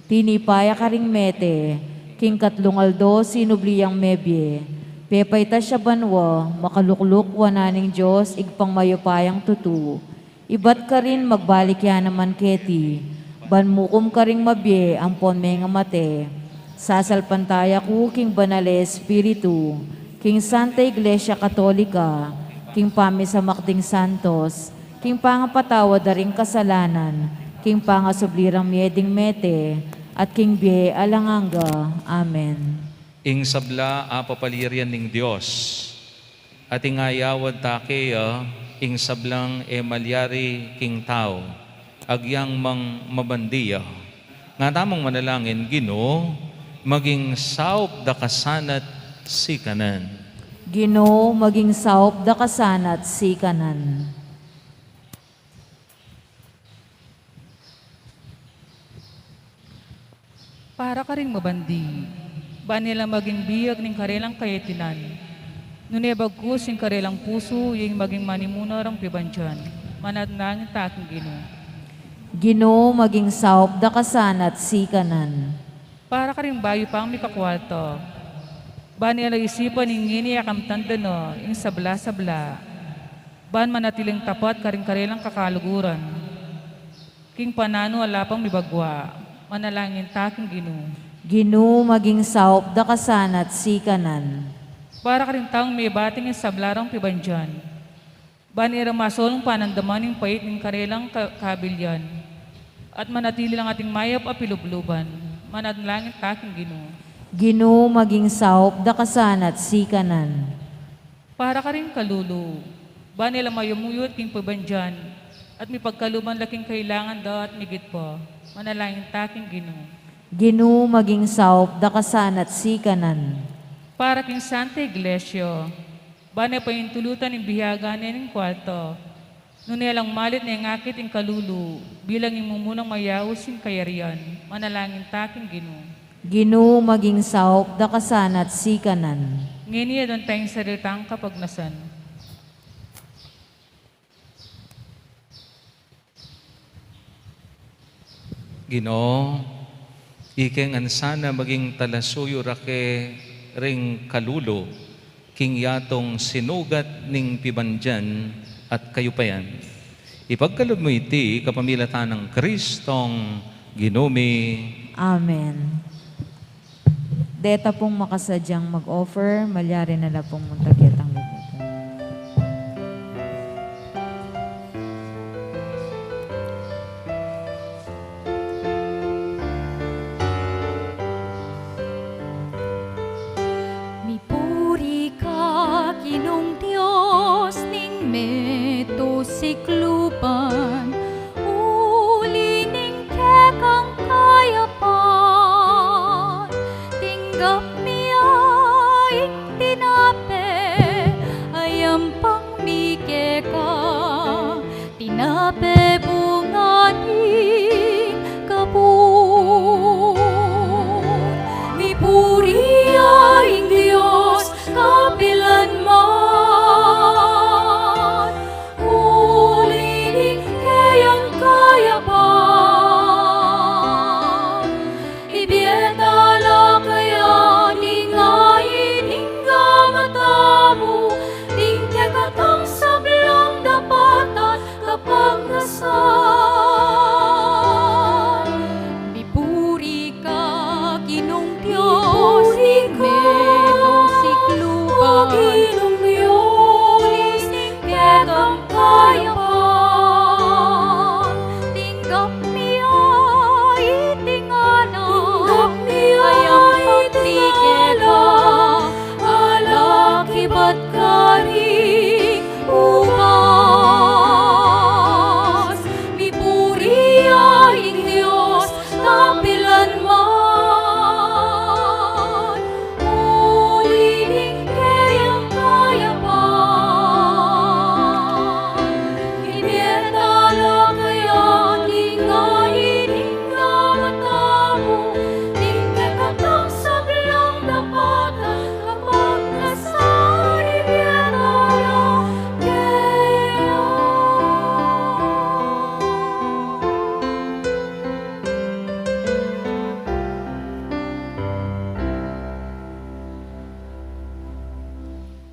Tinipa ya karing mete, king katlung aldo sinubli yang mebie, Pepaitas ya banua, makalukluk wanan ning Dios, Ibpang mayupayang tutu. Ibat karin magbalik ya naman keti, ban mukum karing mabie ampon mengamate. Sasalpantaya ku king Banal a Espiritu, king Santa Iglesia Katolika, king pamisamak ding santos, king pangapatawad da ring kasalanan, king pangasubli rang mie ding mete, at king bie alang angga. Amen. Ing sabla a papaliarian ning Dios, at ing ayawad ta keya ing sablang e malyari king tau, agyang mang mabandi ya. Nga tamung manalangin, Ginu, maging saup da ka sana't sikanan. Ginu, maging saup da ka sana't sikanan. Para karing mabandi, ban e la maging biag ning karelang kayetinan, nune bagkus ing karelang pusu, ing maging manimuna rang pibandian, manalangin ta king Ginu. Ginu, maging saup da ka sana't sikanan. Para karing bayu pang mikakwalta, ban e la isipan ing ngeni a kamtan da na ing sabla-sabla, ban manatiling tapat karing karelang kakaluguran. King pananu ala pang mibagwa, manalangin ta king Ginu. Ginu, maging saup da ka sana't sikanan. Para karing taung mibati ing sabla rang pibandian, ban e ra masolung panandaman ing pait ning karelang ka-, kabilian, at manatili lang ating mayap a pilubluban, manalangin ta king Ginu. Ginu, maging saup da ka sana't sikanan. Para karing kalulu, ban e la mayamuyut king pibandian, at mipagkaluban la king kailangan da at migit pa, manalangin ta king Ginu. Ginu, maging saup da ka sana't sikanan. Para king Santa Iglesia, ban e paintulutan ing bihagan ne ning kwalta, nune lang malit ne ngakit ing kalulu, bilang ing mumunang mayaus ing kayarian, manalangin ta king Ginu. Ginu, maging saup da ka sana't sikanan. Ngeni aduan tang sarili tang kapagnasan. Ginu, ike ngan sana maging talasuyu ra ke ring kalulu, king yatung sinugat ning pibandian at kayupayan. Ipagkalub mu iti kapamilatan nang Kristong Ginu mi. Amen. Deta pung makasadyang mag-offer, malyari na la pung munta ketang libutan. Mipuri ka, Ginung Dios ning meto sikluban, uli ning kekang kayapan, tinggap mi ya ing tinape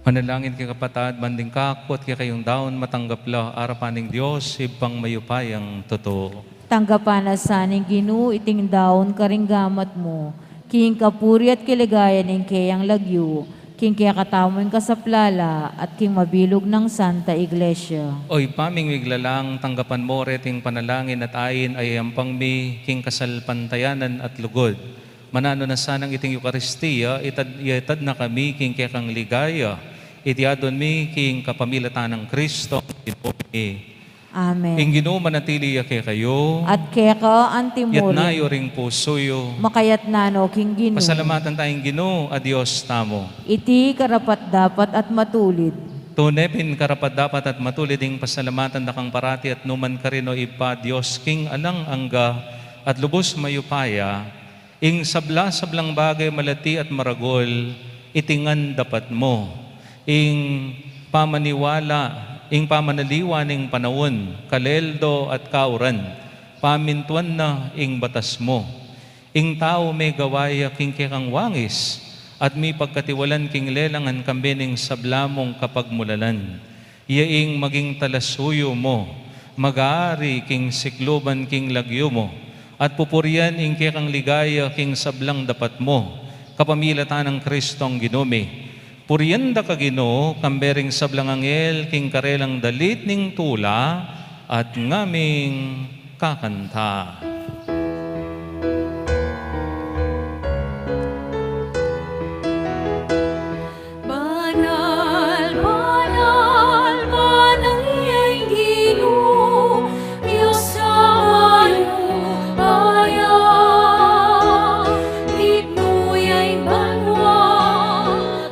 Manalangin kayu, kapatad, ban ding kaku at kekayung daun matanggap la arapan ning Dios, Ibpang mayupayang tutu. Tanggapan na sa ning Ginu iting daun karing gamat mu, king kapurian at kaligayan ning keyang lagyu, king kekatamung kasaplalan at king mabilug nang Santa Iglesia. O Ibpa ming miglalang, tanggapan mu reting panalangin at ain a yayampang mi king kasalpantayanan at lugud. Mananu na sanang iting Eukaristia, itad, itad na kami king kekang ligaya, iti adwan mi king kapamilatan nang Kristo, Ginu mi. Amen. Ing Ginu manatili ya kekayu. At keka antimurin. Itas yu ring pusu yu. Makaitas na no king Ginu. Pasalamatan taya ing Ginu a Dios tamu. Iti karapat-dapat at matulid. Tune pin karapat-dapat at matulid ing pasalamatan da kang parati at nu man karin, o Ibpa, Dios king alang angga at lubus mayupaya, ing sabla-sablang bage malati at maragul, iti ngan dapat mu. Ing pamaniwala, ing pamanaliwa ning panaun, kaleldo at kauran, pamintuan na ing batas mu. Ing tau megawa ya king kekang wangis, at mipagkatiwalan king lelangan kambe ning sabla mung kapagmulalan. Iya ing maging talasuyu mu, mag-aari king sikluban king lagyu mu, at pupurian ing kekang ligaya king sablang dapat mu, kapamilatan nang Kristong Ginu mi. Purian da ka, Ginu, kambe ring sablang anghel king karelang dalit ning tula, at ngaming kakanta. Banal, banal, banal ya ing Ginu, Dios a mayupaya. Itnu ya ing banua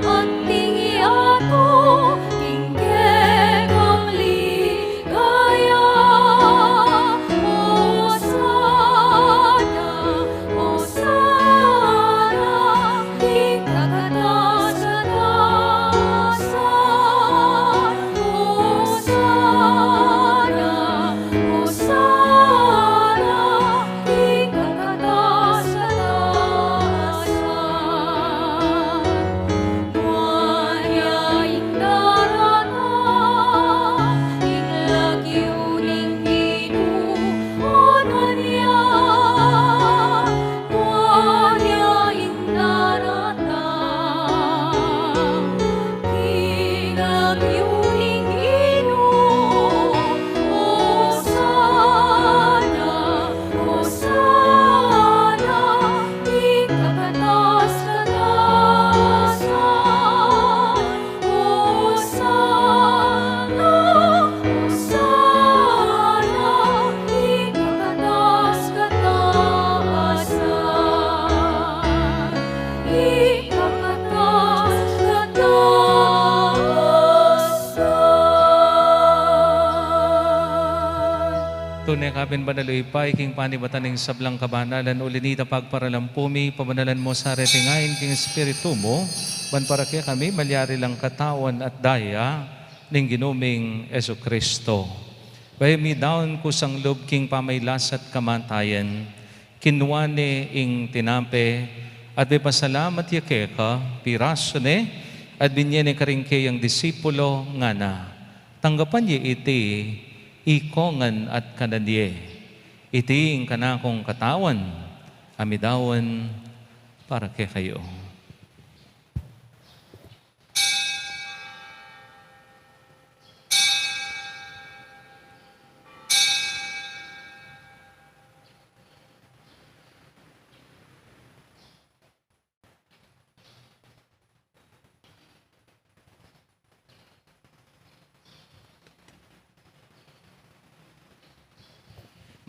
at ing yatu king kekang ligaya. Hosana, Hosana, king kakatas-katasan. Hosana, Hosana, king kakatas-katasan. Nuan ya ing daratang, ing lagyu ning Ginu, o nuan ya. Nuan ya ing daratang, ing lagyu ning Ginu. Hosana, Hosana, king kakatas-katasan. Hosana, Hosana, king kakatas-katasan. King kakatas-katasan. Tune ka pin banal, o Ibpa, king panibatan ning sablang kabanalan, uli na nita pagparalampu mi, pabanalan mu sa reting ain king Espiritu mu, ban para kekami malyari lang katawan at daya ning Ginu ming Jesucristo. Bayu midaun kusang lub king pamailas at kamatayan, kinua ne ing tinape, at mipasalamat ya keka, pirasu ne, at binye ne karing keyang disipulo, ngana: Tanggapan ye iti, ikongan at kanan ye. Iti ing kanakung katawan, a midaun para kekayu.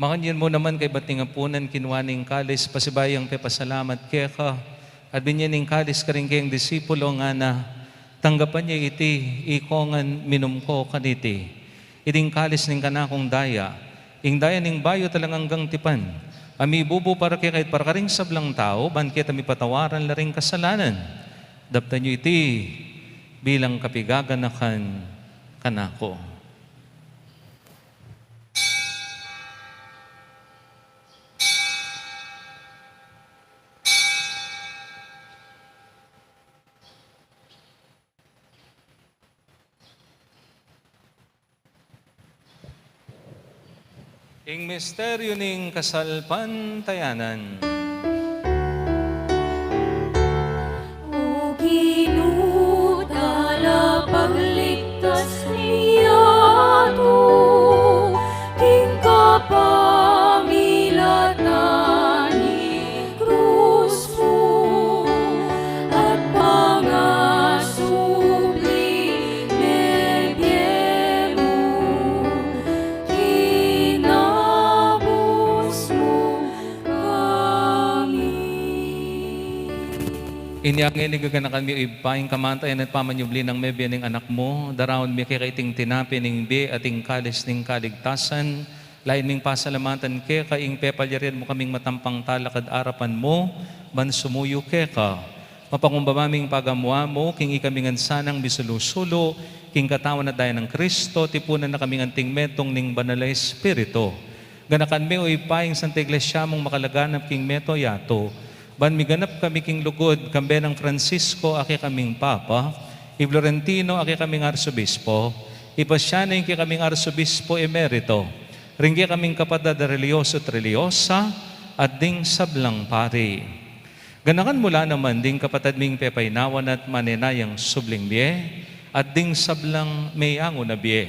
Makanyan mu naman kaybat ning apunan, kinua ne ing kalis, pasibayu yang pepasalamat keka, at binye ne ing kalis karing keyang disipulo, ngana: Tanggapan ye iti, ikongan, minum ko kaniti. Iti ing kalis ning kanakung daya, ing daya ning bayu at alang anggang tipan, a mibubu para kekayu at para karing sablang tau, ban keta mipatawaran la ring kasalanan. Daptan yu iti bilang kapigaganakan kanaku. Ing misteryu ning kasalpantayanan. O Ginu, talapagligtas ning yatu, king kapamilatan ning krus mu at pangasubling mebie mu, kinabus mu kami. Inya ngeni gaganakan mi, O Ibpa, ing kamatayan at pamanyubli nang mebie ning Anak mu, daraun mi keka iting tinape ning bie at ing kalis ning kaligtasan, lalu ming pasalamatan keka ing pepalyarian mu kaming matampang talakad arapan mu, ban sumuyu keka. Mapakumbaba ming pagamu-amu king ikami ngan sanang misulu-sulu king katawan at daya nang Kristo, tipunan na kaming anting metung ning Banal a Espiritu. Ganakan me, O Ibpa, ing Santa Iglesia mung makalaganap king mabilug a yatu, ban miganap kami king lugud, kambe nang Francisco a kekaming Papa, i Florentino a kekaming Arsobispo, i Paciano a kekaming Arsobispo Emerito, ring kekaming kapatad a relihiyoso at relihiyosa, at ding sablang pari. Ganakan mu la naman ding kapatad ming pepainawan at manenayang subling bie, at ding sablang meangu na bie.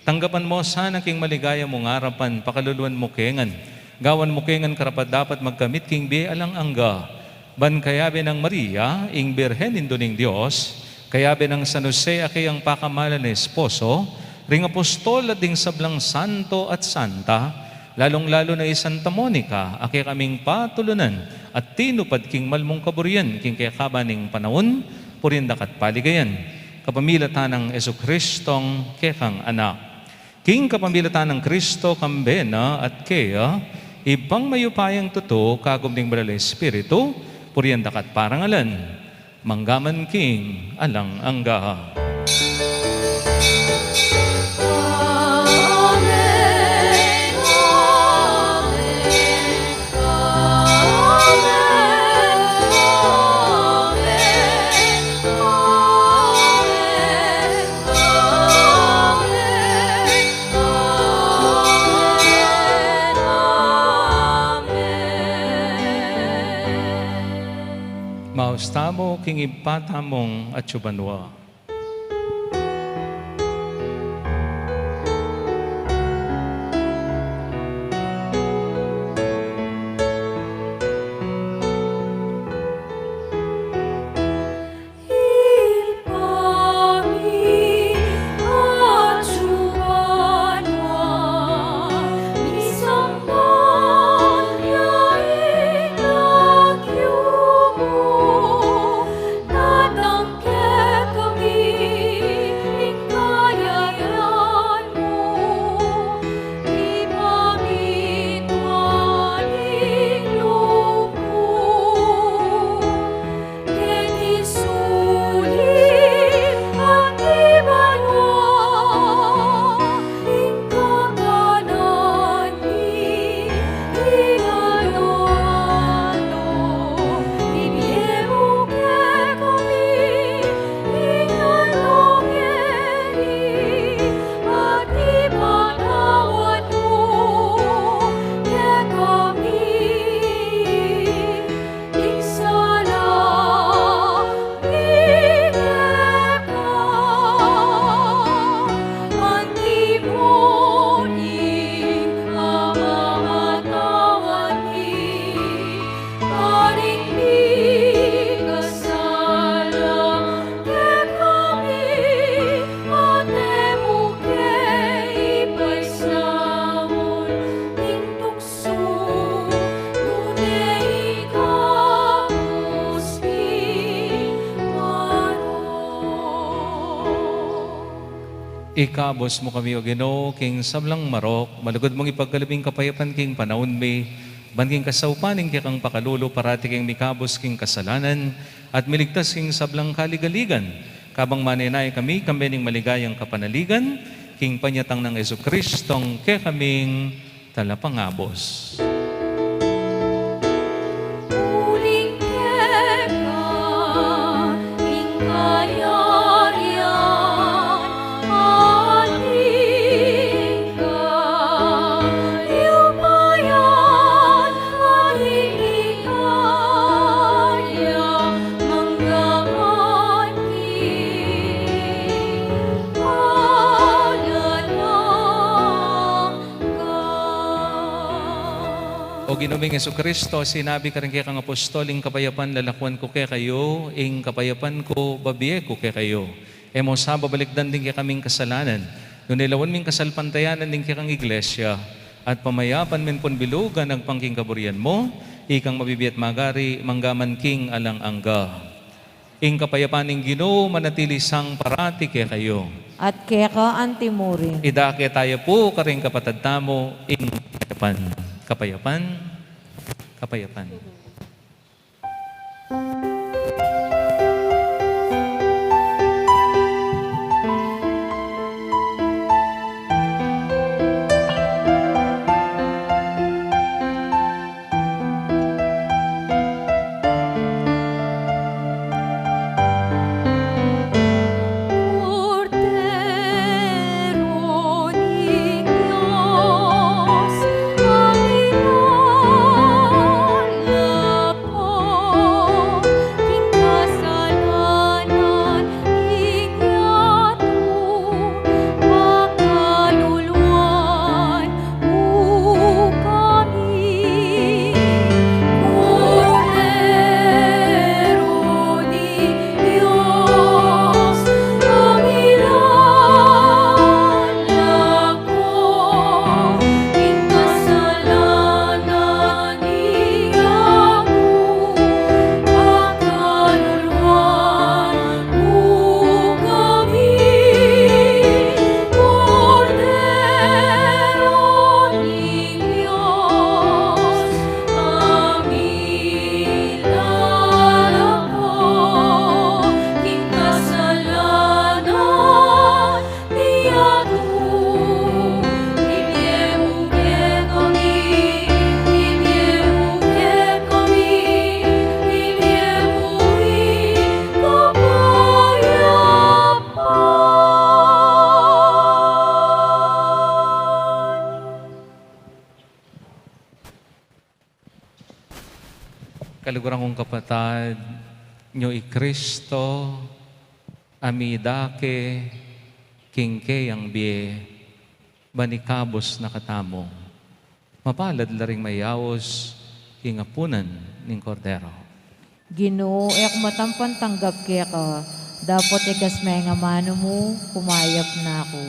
Tanggapan mu sana king maligaya mung arapan, pakaluluan mu ke ngan, gawan mu ke ngan karapat-dapat magkamit king bie alang angga. Ban kayabe nang Maria, ing Birhen Indu ning Dios, kayabe nang San Jose a keyang pakamalan a esposo, ring apostol at ding sablang santo at santa, lalung-lalu na i Santa Monica a kekaming patulunan at tinupad king mal mung kaburian king kekaban ning panaun, purian daka at paligayan, kapamilatan nang Jesucristong kekang Anak. King kapamilatan nang Kristo, kambe na at keya, Ibpang mayupayang tutu, kagum ning Banal a Espiritu, purian daka at parangalan, mangga man king alang angga. Maus tamu king Ibpa tamung atsu banua. Ikabus mu kami, O Ginu, king sablang marok, malugud mung ipagkalub ing kapayapan king panaun mi, ban king kasaupan ning kekang pakalulu parati kaming mikabus king kasalanan, at miligtas king sablang kaligaligan, kabang manenaya kami kambe ning maligayang kapanaligan, king panyatang nang Jesucristong kekaming Talapangabus. Uling keka ing kayarian, ating kayu Ginu ming Jesucristo, sinabi karing kekang apostol, "Ing kapayapan lalakuan ku kekayu, ing kapayapan ku babie ku kekayu." E mu sa babalikdan ding kekaming kasalanan, nune lawan ming kasalpantayanan ding kekang Iglesia, at pamayapan me pung bilugan agpang king kaburian mu, ikang mabibie at magari, mangga man king alang angga. Ing kapayapan ning Ginu manatili sang parati kekayu. At keka antimurin. Idake taya pu karing kapatad tamu ing kapayapan. Kapayapan. Kapayapan. Kaluguran kung kapatad, nyo i Kristo a midake king keyang bie, ban ikabus na katamu. Mapalad la ring mayaus king apunan ning Kordero. Ginu, e ku matampan tanggap keka, dapot ikasme ing amanu mu, kumayap na ku.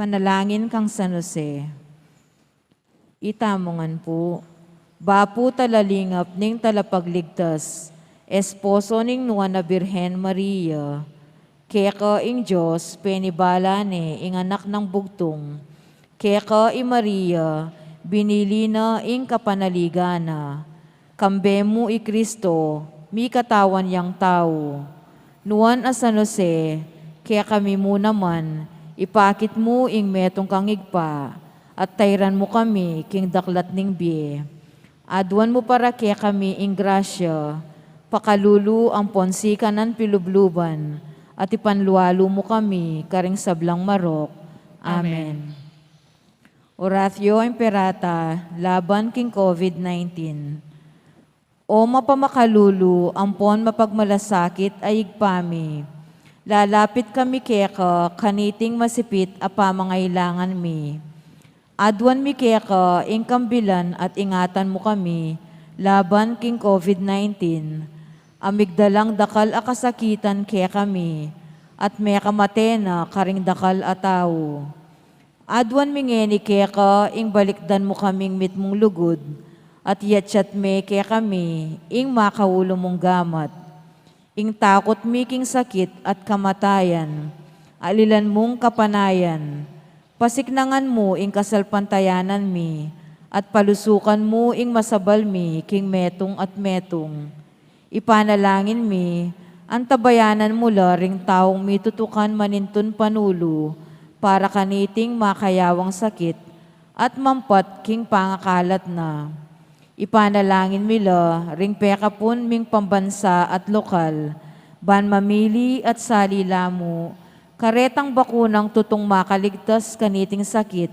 Panalangin kang San Jose. Itamu ngan pu, bapu talalingap ning Talapagligtas, esposo ning Nuan a Birhen Maria, keka ing Dios penibala ne ing Anak nang Bugtung, keka i Maria binili na ing kapanaligan na, kambe mu i Kristo, mikatawan yang tau. Nuan a San Jose, kekami mu naman, ipakit mu ing metung kang ibpa, at tairan mu kami king daklat ning bie. Aduan mu para kekami ing grasya, pakalulu ampon sikanan pilubluban, at ipanlualu mu kami karing sablang marok. Amen. Amen. Oratio Imperata laban king COVID nineteen. O mapamakalulu ampon mapagmalasakit a Ibpa mi, lalapit kami keka kaniting masipit a pamangailangan mi. Aduan mi keka ing kambilan at ingatan mu kami laban king COVID nineteen, a migdalang dakal a kasakitan kekami, at mekamate na karing dakal a tau. Aduan mi ngeni keka ing balikdan mu kaming mitmung lugud, at yatyat me kekami ing makaulu mung gamat. Ing takut mi king sakit at kamatayan, alilan mung kapanayan, pasiknangan mu ing kasalpantayanan mi, at palusukan mu ing masabal mi king metung at metung. Ipanalangin mi, antabayanan mu la ring taung mitutukan manintun panulu para kaniting makayawang sakit at mampat king pangakalat na. Ipanalangin mi la ring pekapun ming pambansa at lokal, ban mamili at sali la mu karetang bakunang tutung makaligtas kaniting sakit,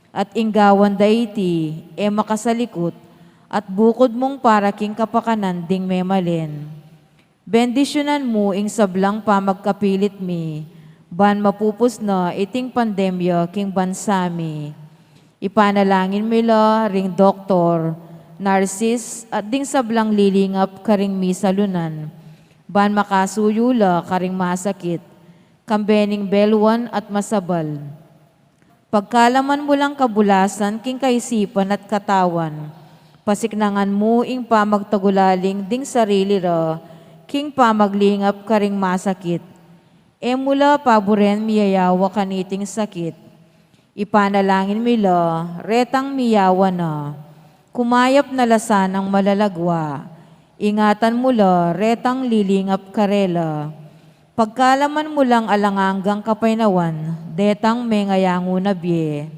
at ing gawan da iti e makasalikut, at bukud mung para king kapakanan ding memalen. Bendisyunan mu ing sablang pamagkapilit mi, ban mapupus na iting pandemya king bansa mi. Ipanalangin mi la ring doktor, narsis, at ding sablang lilingap karing misalunan, ban makasuyu la karing masakit, kambe ning belwan at masabal. Pagkalaman mu lang kabulasan king kaisipan at katawan, pasiknangan mu ing pamagtagulaling ding sarili ra king pamaglingap karing masakit. E mu la paburen miyayawa kaniting sakit. Ipanalangin mi la retang miyawa na. Kumayap na la sanang malalagwa. Ingatan mu la retang lilingap karela. Pagkalaman mu lang alang anggang kapaynawan detang mengayangu na bie.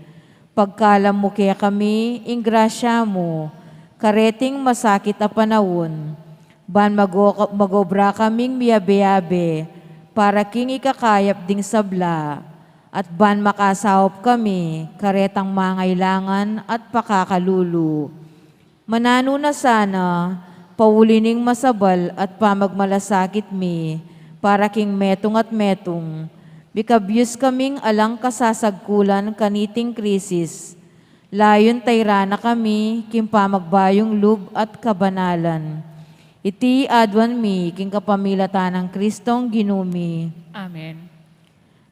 Pagkalam mu kekami ing grasya mu kareting masakit a panaun, ban mago-, magobra kaming miyabe-yabe para king ikakayap ding sabla, at ban makasaup kami karetang mangailangan at pakakalulu. Mananu na sana, pauli ning masabal at pamagmalasakit mi para king metung at metung, mikabyus kaming alang kasasagkulan kaniting krisis. Layun tairan na kami king pamagbayung lub at kabanalan. Iti aduan mi king kapamilatan nang Kristong Ginu mi. Amen.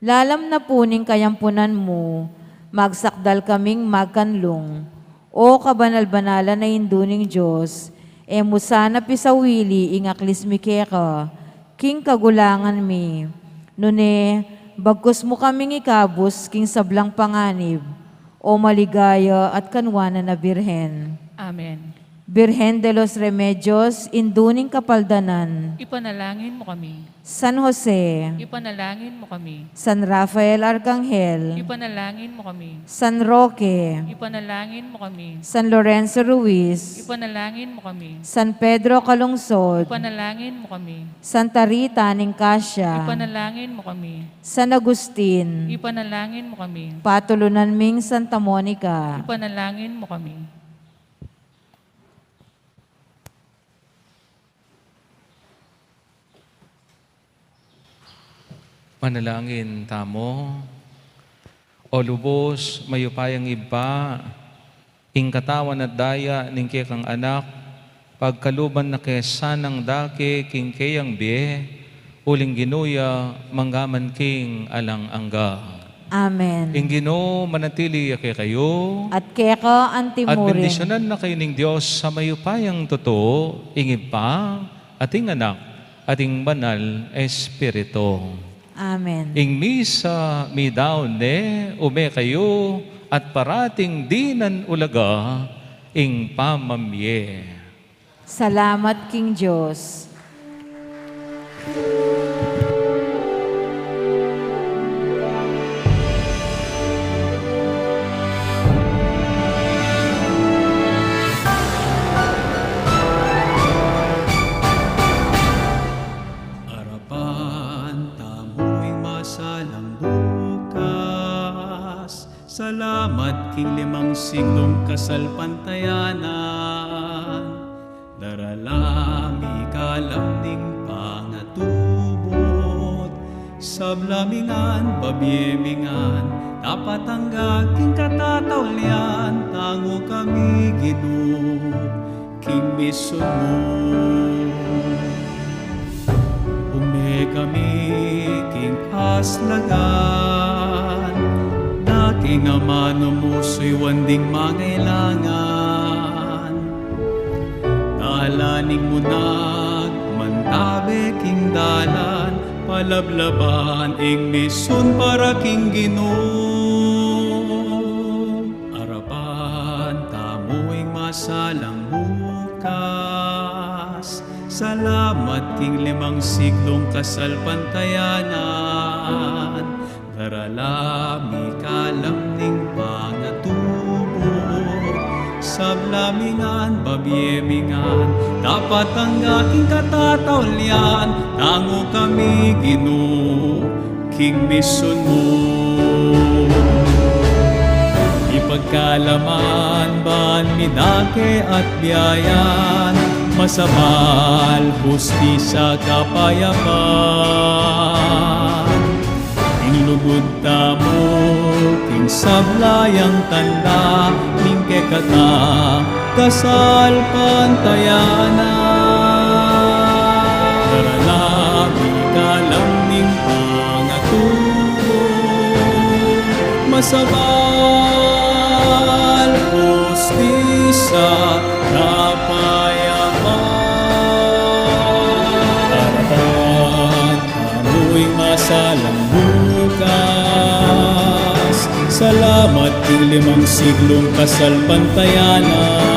Lalam na pu ning kayampunan mu, magsakdal kaming magkanlung, O kabanal-banalan a Indu ning Dios, e mu sana pisawili ing aklis mi keka king kagulangan mi. Nune, bagkus mu kaming ikabus king sablang panganib, O maligaya at kanuanan a Birhen. Amen. Birhen de los Remedios, Indu ning Kapaldanan. Ipanalangin mu kami. San Jose. Ipanalangin mu kami. San Rafael Arcangel. Ipanalangin mu kami. San Roque. Ipanalangin mu kami. San Lorenzo Ruiz. Ipanalangin mu kami. San Pedro Calungsod. Ipanalangin mu kami. Santa Rita ning Cascia. Ipanalangin mu kami. San Agustin. Ipanalangin mu kami. Patulunan ming Santa Monica. Ipanalangin mu kami. Manalangin tamu. O lubos mayupayang Ibpa, ing katawan at daya ning kekang Anak, pagkaluban na ke sanang dake king keyang bie, uling Ginu ya mangga man king alang angga. Amen. Ing Ginu manatili ya kekayu. At keka antimurin. At bendisyunan na kayu ning Dios a mayupayang tutu, ing Ibpa, at ing Anak, at ing Banal a Espiritu. Amen. Ing misa midaun ne, ume kayu, at parating dinan ulaga ing pamamie. Salamat king Dios. Arapan tamu ing masalang bukas. Salamat king limang siglung kasalpantayanan. Darala mi kalam ning pangatubud. Sabla mi ngan, babie mi ngan, dapat angga king katataulian, tangu kami Ginu king misun mu. Ume kami king kaslagan, dake ngan manumusuy wanding mangailangan. Dalan ing munag, mantabe king dalan, palablaban ing misun para king Ginu. Arapan tamu ing masalang bukas. Salamat king limang siglung kasalpantayanan. Darala mi kalam ning pangatubud. Sabla mi ngan, babie mi ngan, dapat angga king katataulian, tangu kami Ginu king misun mu. Ipagkalaman ban mi dake at biayan, masabal, hustisya, kapayapan. Ing lugud tamu king sabla yang tanda ning kekatang kasalpantayanan. Darala mi kalam ning pangatubud, masabal, hustisya, kapayapan. Arapan tamu ing masalang bukas. Salamat king limang siglung kasalpantayanan.